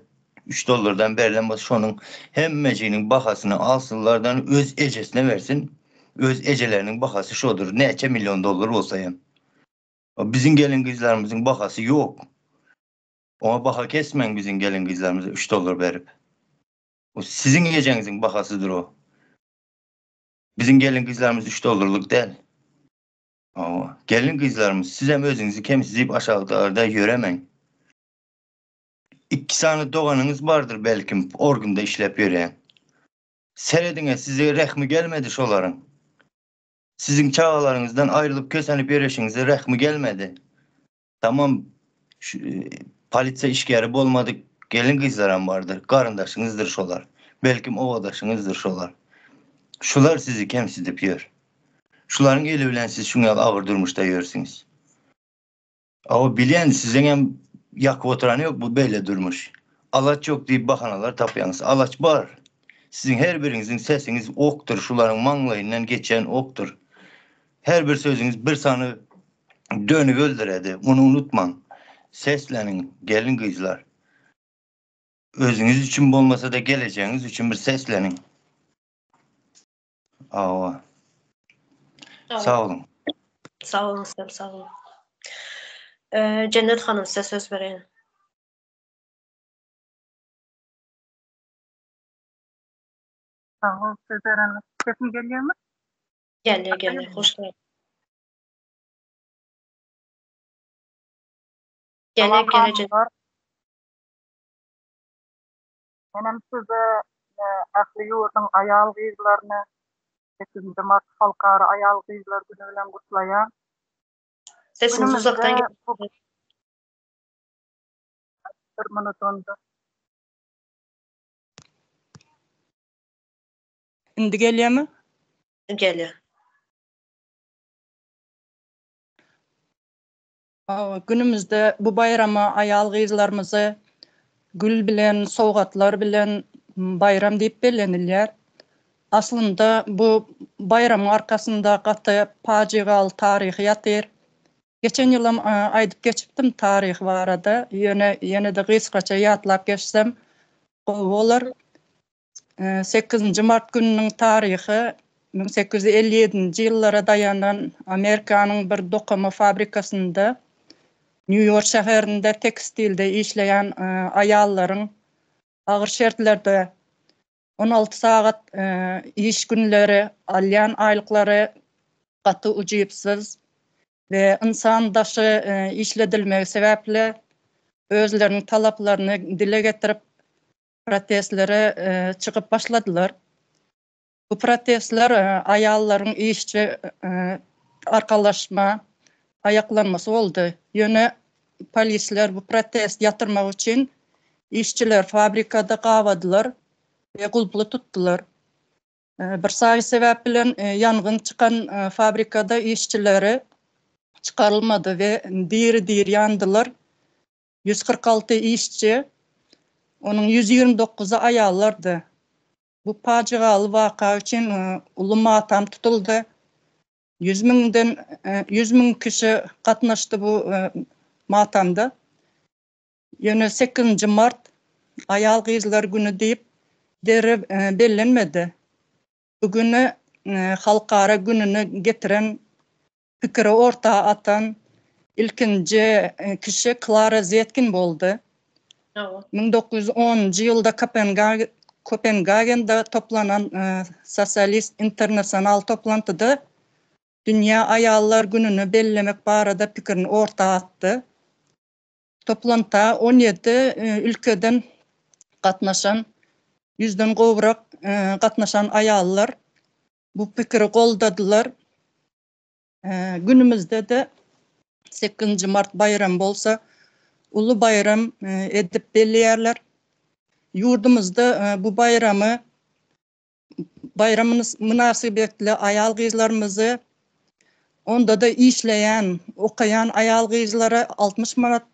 üç dollardan berlen bolsa şonuň hemmejiginiň bahasyny alsynlardan öz ejesine bersin. Öz ejeleriniň bahasy şodur näçe million dollar bolsa hem. Biziň gelin gyzlarymyzyň bahasy ýok. Oňa baha kesmäň biziň gelin gyzlarymyza üç dollar berip. O siziň ejeňiziň bahasydyr o. Biziň gelin gyzlarymyz üç dollarlyk däl. Hawa. Gelin gyzlarymyz sizem özüňizi kemsidip aşaklarda ýöremäň. Ikki sany doganyňyz bardyr belkim organda işläp ýörýän. Serediňe size rehmi gelmedi şolaryň. Siziň çagalaryňyzdan aýrylyp kösenip ýöreşiňize rehmi gelmedi. Tamam şu polisiýa işgäri bolmadyk gelin gyzlaram bardyr. Garyndaşyňyzdyr şolar. Belkim obadaşyňyzdyr şolar. Şular sizi kemsidip ýör. Şularyň eli bilen siz şuň ýaly agyr durmuşda ýörsüňiz. Awa bilýän siziňem ýakyp oturany ýok bu beýle durmuş. Alaç ýok diýip bahanalar tapýaňyz. Alaç bar. Siziň her biriňiziň sesiňiz okdur, şularyň maňlaýyndan geçýän okdur. Her bir sözüňiz bir sany dönügi öldüredi. Muny unutmaň. Sesleniň gelin gyzlar. Özüňiz üçin bolmasa-da gelejegiňiz üçin bir sesleniň. Awa. Sag boluň. Sag boluň sizem sag boluň. Jennet hanym size söz bereýin. Sag bol söz bereniňiz. Sesim gelýärmi? Gelýär gelýär. Hoş geldin. Gelýär gelýär Jennet. Menem size we ähli ýurduň aýal-gyzlaryny sekizinji mart Halkara aýal-gyzlar güni bilen gutlaýan. Sesiňiz uzakdan gelýär. Bir minut onda. Indi gelýärmi? Gelýär. Günümizde bu baýrama aýal-gyzlarymyzy gül bilen, sowgatlar bilen baýram diýip bellenilýär. Aslynda bu baýramyň arkasynda gaty pajygaly taryhy ýatyr. Geçen ýylam aýdyp geçipdim taryhy barada, ýöne ýene-de gysgaça ýatlap geçsem gowy bolar. Sekizinji mart gününiň taryhy 1857-nji ýyllara daýanan Amerikanyň bir dokama fabrikasynda Nýu-Ýork şäherinde tekstilde işleýän aýallaryň agyr şertlerde 16 sagat iş günleri alýan aýlyklary gaty ujypsyz we ynsan daşy işledilmegi sebäpli özleriniň talaplaryny dile getirip protestlere çykyp başladylar. Bu protestler aýallaryň işçi arkalaşma aýaklanmasy boldy. Ýöne polisler bu protest ýatyrmak üçin işçileri fabrikada gabadylar we gulply tutdular. Bir saý sebäp bilen ýangyn çykan fabrikada işçileri çykarylmady we diri-diri ýandylar. 146 işçi, onuň 129-y aýallardy. Bu pajygaly waka üçin uly matam tutuldy. 100 müňden 100 müň kişi gatnaşdy bu matamda. Ýöne sekizinji mart Aýal-gyzlar güni diýip derrew bellenmedi. Bu güni halkara gününe getiren Pikiri orta atan ilkinji kişi Klara Zetkin boldy. 1910-njy ýylda Kopengagende toplanan Sosialist Internasional toplantyda Dünýä aýallar gününi bellemek barada pikirini orta atdy. Toplanta 17 ülkeden gatnaşan ýüzden gowrak gatnaşan aýallar bu pikiri goldadylar. Günümizde-de sekizinji mart baýramy bolsa uly baýram edip belleýärler. Ýurdumyzda bu baýramy baýram mynasybetli aýal-gyzlarymyzy onda-da işleýän, okaýan aýal-gyzlara 60 manat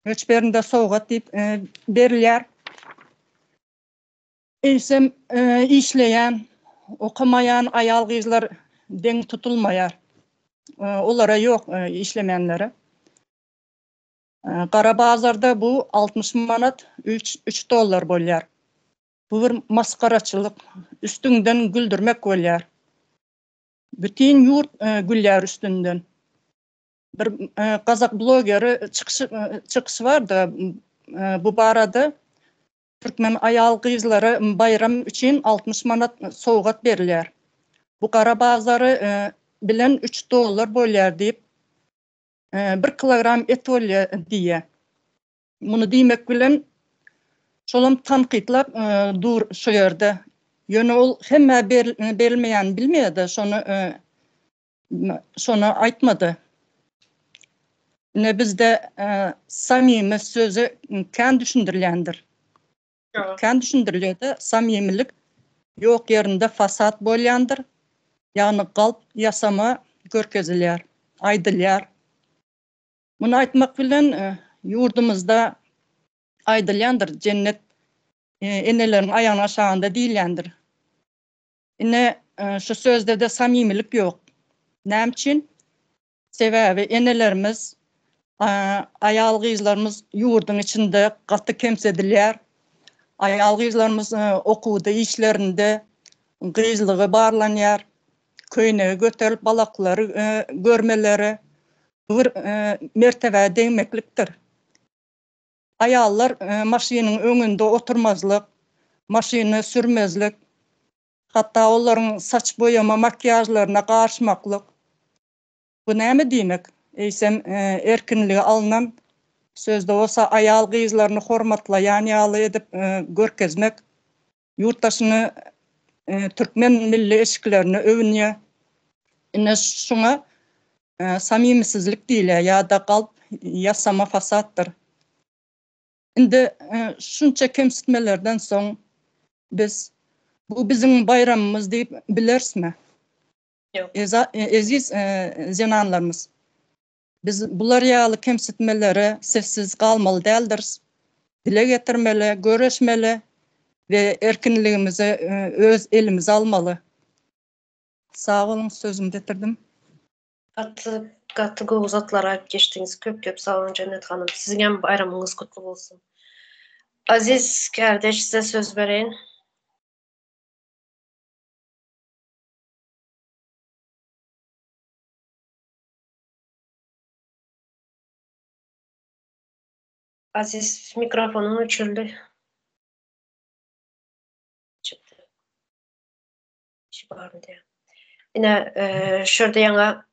möçberinde sowgat diýip berilýär. Eýsem, işleýän, okamaýan aýal-gyzlar deň tutulmaýar. Olara ýok, işlemeýänlere. Gara bazarda bu 60 manat, üç dollar bolýar. Bu bir masgaraçylyk, üstüňden güldürmek bolýar. Bütin ýurt gülýär üstünden. Bir gazak blogeri çykyşy çykyşy bardy bu barada. Türkmen aýal-gyzlara baýram üçin 60 manat sowgat berilýär. Bu gara bazary bilen üç dollar bolýar diýip, bir kilogram et bolýar diýýär. Muny diýmek bilen, şolam tankytlap dur şu ýerde. Ýöne ol hemmä berilmeýänini bilmeýär-de, şony şony aýtmady. Ine bizde samimi sözi kän düşündirilýändir. Kän düşündirilýär-de, samimilik ýok ýerinde fasad bolýandyr, ýagny galp ýasama görkezilýär, aýdylýar. Muny aýtmak bilen ýurdumyzda aýdylýandyr, jennet eneleriň aýagynyň aşagynda diýilýändir. Ine, şu sözde-de samimilik ýok. Näme üçin? Sebäbi enelerimiz, aýal-gyzlarymyz ýurduň içinde gaty kemsidilýär. Aýal-gyzlarymyz okuwda, işlerinde gyzlygy barlanýar. Köýnegi göterip balaklary görmeleri bu bir mertebä degmeklikdir. Aýallar maşynyň öňünde oturmazlyk, maşyny sürmezlik, hatda olaryň saç boýama makiýažlaryna garyşmaklyk. Bu näme diýmek? Eýsem, erkinligi alnan, sözde bolsa aýal-gyzlaryny hormatlaýan ýaly edip görkezmek, ýurt daşyny türkmen milli eşiklerine öwünýär. Ine şuňa Samimysizlik diýilýär ýa-da galp ýasama fasaddyr. Indi şunça kemsitmelerden soň biz bu biziň baýramymyz diýip bilerismi? Ýok. Eziz zenanlarymyz, biz bular ýaly kemsitmelere sessiz galmaly däldiris. Dile getirmeli, göreşmeli we erkinligimizi öz elimize almaly. Sag boluň sözümi bitirdim. Gaty gaty gowy zatlar aýyp geçdiňiz köp köp sag boluň Jennet hanym siziňem baýramyňyz gutly bolsun. Aziz kardeş size söz bereýin. Aziz mikrofonyň öçürildi. Çykdy. Işi barmy diýýär. Ine, şu ýerde ýaňa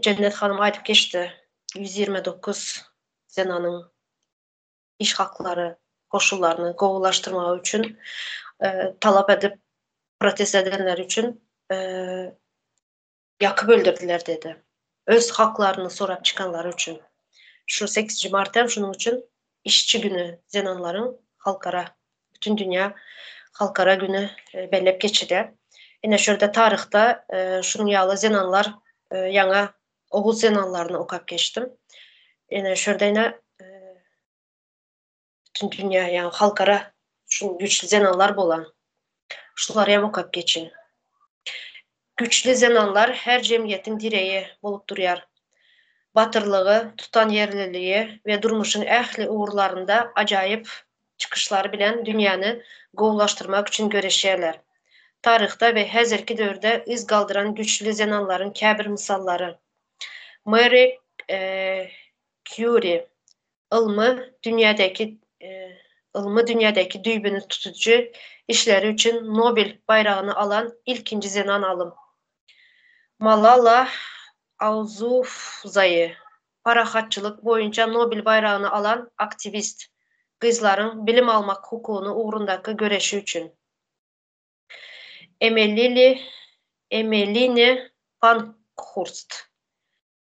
Jennet hanym aýdyp geçdi. 129 zenanyň iş haklary, koşullaryny gowulaşdyrmagy üçin talap edip protest edenler üçin ýakyp öldürdiler diýdi. Öz haklaryny sorap çykanlary üçin. Şu 8 mart hem şunuň üçin işçi güni zenanlaryň halkara Bütün dünýä halkara güni belläp geçilýär. Ine şu ýerde taryhda şunuň ýaly zenanlar ýaňa oguz zenanlaryny okap geçdim. Ine şu ýerde ine bütün dünýä ýa halkara şu güýçli zenanlar bolan şulary hem okap geçin. Güýçli zenanlar her jemgyýetiň direýi bolup durýar. Batyrlygy, tutanýerliligi we durmuşyň ähli ugurlarynda ajaýyp çykyşlary bilen dünýäni gowulaşdyrmak üçin göreşýärler. Taryhda we häzirki döwürde yz galdyran güýçli zenanlaryň käbir mysallary. Meri Kýuri, ylmy dünýädäki ylmy dünýädäki düýbüni tutujy işleri üçin Nobel baýragyny alan ilkinji zenan alym. Malala Auzufzaýi, parahatçylyk boýunça Nobel baýragyny alan aktiwist, gyzlaryň bilim almak hukugyny ugrundaky göreşi üçin. Emelili Emeline Pankhurst,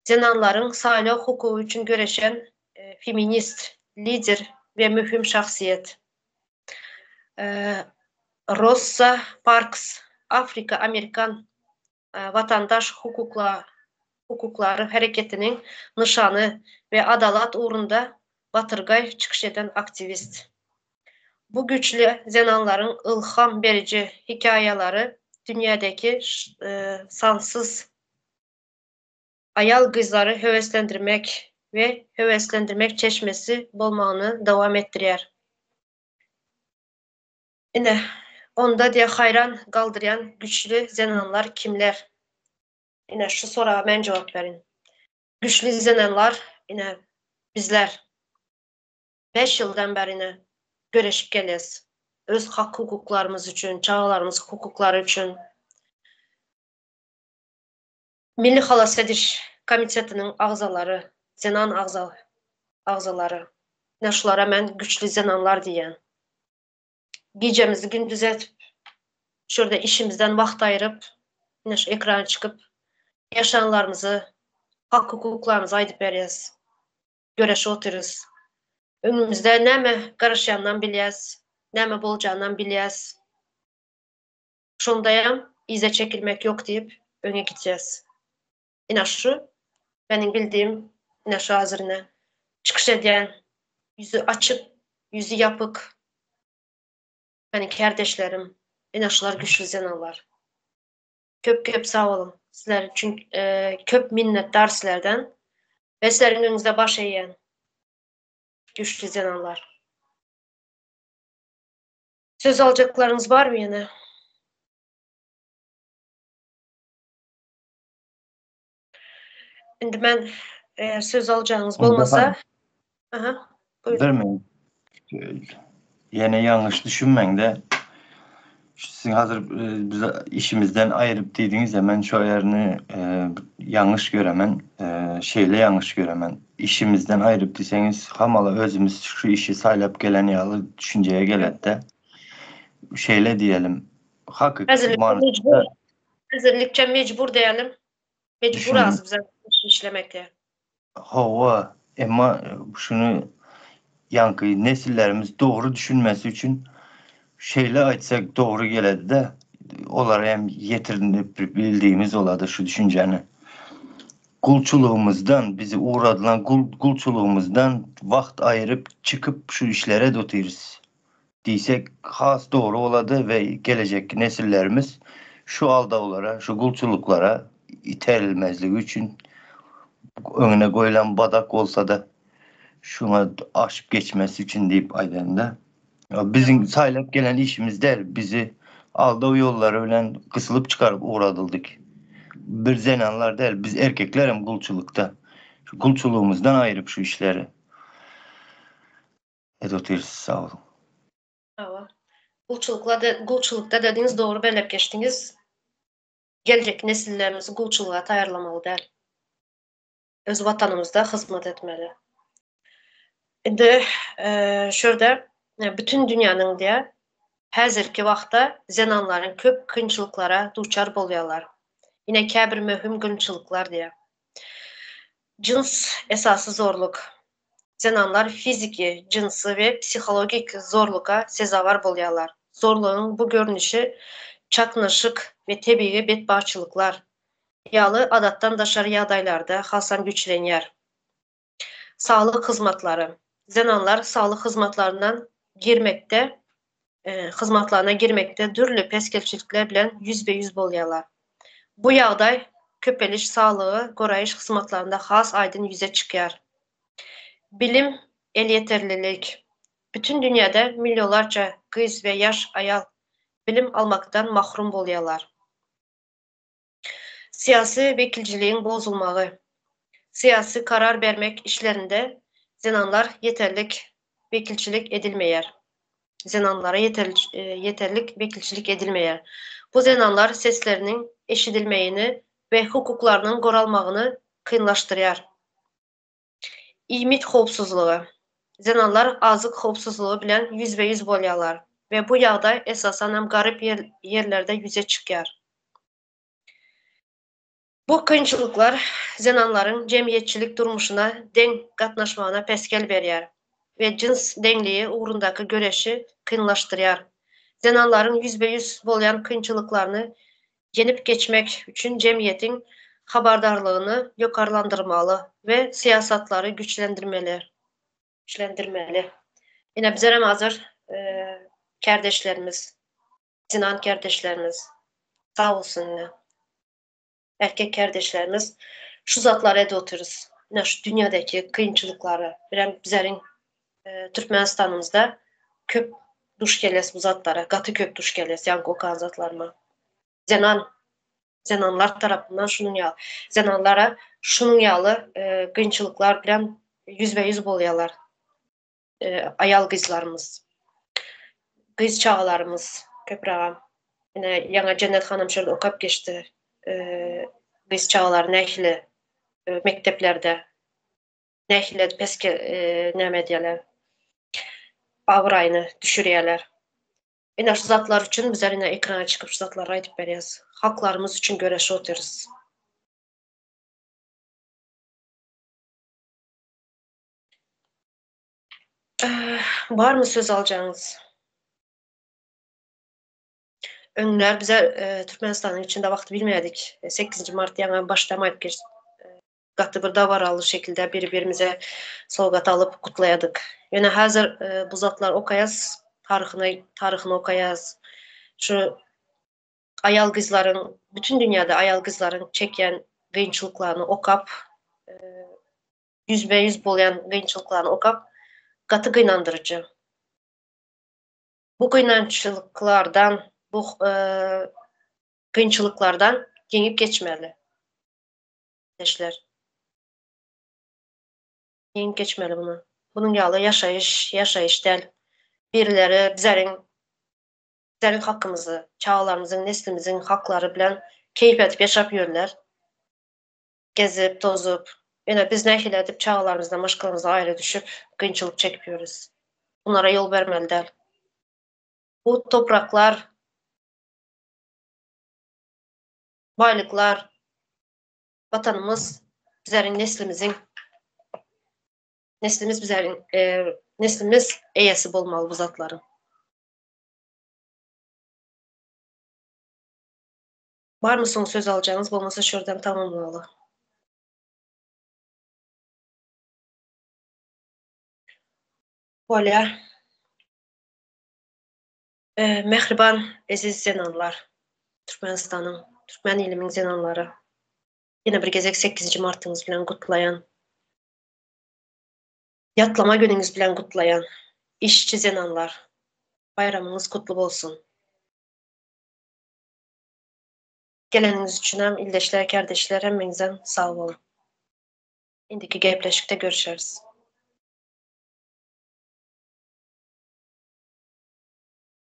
zenanlaryň saýlaw hukugy üçin göreşen feminist, lider we möhüm şahsyýet. Rossa Parks, afrika-amerikan watandaş hukuklary hereketiniň nyşany we adalat ugrunda batyrgaý çykyş eden aktiwist. Bu güýçli zenanlaryň ylham beriji hekaýalary dünýädäki sansyz aýal-gyzlary höweslendirmek we höweslendirmek çeşmesi bolmagyny dowam etdirýär. Ine, onda diýe haýran galdyrýan güçli zenanlar kimler? Ine, şu soraga men jogap berin. Güçli zenanlar, ine, bizler. Beş ýyldan bäri ine, göreşip gelýäs. Öz hak-hukuklarymyz üçin, çagalarymyz hukuklary üçin. Milli halas ediş komitetiniň agzalary, zenan agzalary. Ine şulara men güçli zenanlar diýýän. Gijemizi gündiz edip. Şu ýerde işimizden wagt aýryp, ine şu ekrana çykyp, ýaşanlarymyzy, hak-hukuklarymyzy aýdyp berýäs. Göreşip otyrys. Öňümizde näme garaşýanynam bilýäs, näme boljagynam bilýäs. Şondaýam yza çekilmek ýok diýip öňe gidýäs. Ine şu meniň bildiğim ine şu hazir ine çykyş edýän ýüzi açyk, ýüzi ýapyk meniň kärdeşlerim ine şular güýçli zenanlar. Köp köp sag boluň. Sizler üçin köp minnetdar sizlerden we sizleriň öňüňizde baş eýýän güýçli zenanlar. Söz aljaklaryňyz barmy ýene? Indi men eğer söz aljagyňyz bolmasa, aha, buyurun. Bir minut. Ýene ýalňyş düşünmäň-de. Siziň hazir e, biz işimizden aýryp diýdiňiz, men şo ýerini e, ýalňyş göremen, e, şeýle ýalňyş göremen. Işimizden aýryp diýseňiz, hamala özümiz şu işi saýlap gelen ýaly düşünjeye geledi-de. Şeýle diýelim. Hakyky Häzirlikçe manysynda mejbur. Häzirlikçe mejbur diýelim. Mejbur düşündim. az bize işlemekde. Hawa, emma şuny ýaňky nesillerimiz dogry düşünmesi üçin şeýle aýtsak dogry geledi-de, olara hem ýetirip bildigimiz bolady şu düşünjäni. Gulçulygymyzdan, bizi ugradylan gul gulçulygymyzdan wagt aýyryp çykyp şu işlere otyrys diýsek has dogry bolady we gelejekki nesillerimiz şu aldawlara, şu gulçulyklara iterilmezligi üçin öňüne goýlan badak bolsa-da şuňa aşyp geçmesi üçin diýip aýdanda. Biziň saýlap gelen işimiz däl, bizi aldaw ýollary bilen gysylyp çykaryp ugradyldyk. Bir zenanlar däl, biz erkekler hem gulçulykda. Şu gulçulygymyzdan aýryp şu işleri edip otyrys. Sag boluň. Hawa. Gulçulykda gulçulykda dediňiz dogry belläp geçdiňiz. Geljekki nesillerimizi gulçulyga taýýarlamaly däl. Öz watanymyzda hyzmat etmeli. Indi şu ýerde bütin dünýäniň diýä häzirki wagtda zenanlaryň köp kynçylyklara duçar bolýarlar. Ine käbir möhüm kynçylyklar diýä. Jyns esasy zorluk. Zenanlar fiziki, jynsy we psihologik zorluga sezewar bolýarlar. Zorlugyň bu görnüşi çaknyşyk we tebigy betbagtçylyklar ýaly adatdan daşary ýagdaýlarda hasam güýçlenýär. Saglyk hyzmatlary. Zenanlar saglyk hyzmatlaryndan girmekde hyzmatlaryna girmekde dürli päsgelçilikler bilen ýüzbe-ýüz bolýarlar. Bu ýagdaý köpeliş saglygy goraýyş hyzmatlarynda has aýdyň ýüze çykýar. Bilim elýeterlilik. Bütin dünýäde millionlarça gyz we ýaş aýal bilim almakdan mahrum bolýarlar. Syýasy wekilçiligiň bozulmagy. Syýasy karar bermek işlerinde zenanlar ýeterlik wekilçilik edilmeýär. Zenanlara ýeterlik wekilçilik edilmeýär. Bu zenanlar sesleriniň eşidilmegini we hukuklarynyň goralmagyny kynlaşdyrýar. Iýmit howpsuzlygy. Zenanlar azyk howpsuzlygy bilen ýüzbe-ýüz bolýarlar we bu ýagdaý esasanam garyp ýerlerde ýüze çykýar. Bu kynçylyklar zenanlaryň jemgyýetçilik durmuşyna deň gatnaşmagyna päsgel berýär we jyns deňligi ugrundaky göreşi kynlaşdyrýar. Zenanlaryň ýüzbe-ýüz bolýan kynçylyklaryny ýenip geçmek üçin jemgyýetiň habardarlygyny ýokarlandyrmaly we syýasatlary güýçlendirmeli. Güýçlendirmeli. Ine bizlerem hazir kärdeşlerimiz, zenan kärdeşlerimiz sag bolsun ine. Erkek kärdeşlerimiz şu zatlary edip otyrys. Ine şu dünýädäki kynçylyklary birem bizleriň Türkmenistanymyzda köp duş gelýäs bu zatlara, gaty köp duş gelýäs ýaňky okan zatlaryma. Zenan zenanlar tarapyndan şunuň ýaly zenanlara şunuň ýaly kynçylyklar bilen ýüzbe-ýüz bolýarlar. Aýal gyzlarymyz, gyz çagalarymyz köprägem. Ine ýaňy Jennet hanym şol okap geçdi. Gyz çagalar nähili mekdeplerde nähili peske näme edýärler? Abraýyny düşürýärler. Ine şu zatlar üçin bizler ine ekrana çykyp şu zatlary aýdyp berýäs. Haklarymyz üçin göreşip otyrys. Barmy söz aljagyňyz? Öňler bize Türkmenistanyň içinde wagty bilmedik. Sekizinji mart ýaňy başda aýdyp geçdim. Gaty bir dabaraly şekilde biri-birimize sowgat alyp gutlaýadyk. Ýöne häzir bu zatlar okaýas, taryhyny taryhyny okaýas. Şu aýal gyzlaryň bütün dünýäde aýal gyzlaryň çekýän gynçylyklaryny okap, ýüzbe-ýüz bolýan gynçylyklaryny okap gaty gynandyryjy. Bu gynançlyklardan, bu kynçylyklardan ýeňip geçmeli. Ildeşler. Ýeňip geçmeli muny. Munuň ýaly ýaşaýyş, ýaşaýyş däl. Birileri bizeriň bizeriň hakymyzy, çagalarymyzyň, neslimiziň haklary bilen keýp edip ýaşap ýörler. Gezip, tozup. Ýöne biz nähili edip çagalarymyzdan, maşgalamyzdan aýra düşüp, kynçylyk çekip ýörüs. Bunlara ýol bermeli däl. Bu topraklar baýlyklar Watanymyz bizleriň neslimiziň neslimiz bizleriň neslimiz eýesi bolmaly bu zatlaryň. Barmy soň söz aljagyňyz bolmasa şu ýerden tamamlaly. Bolýar. Mähriban eziz zenanlar, Türkmenistanyň, türkmen ilimiň zenanlary. Ýene bir gezek sekizinji martyňyz bilen gutlaýan. Ýatlama günüňiz bilen gutlaýan. Işçi zenanlar, baýramyňyz gutly bolsun. Geleniňiz üçinem ildeşler, kärdeşler hemmeňizem sag boluň. Indiki gepleşikde görüşeris.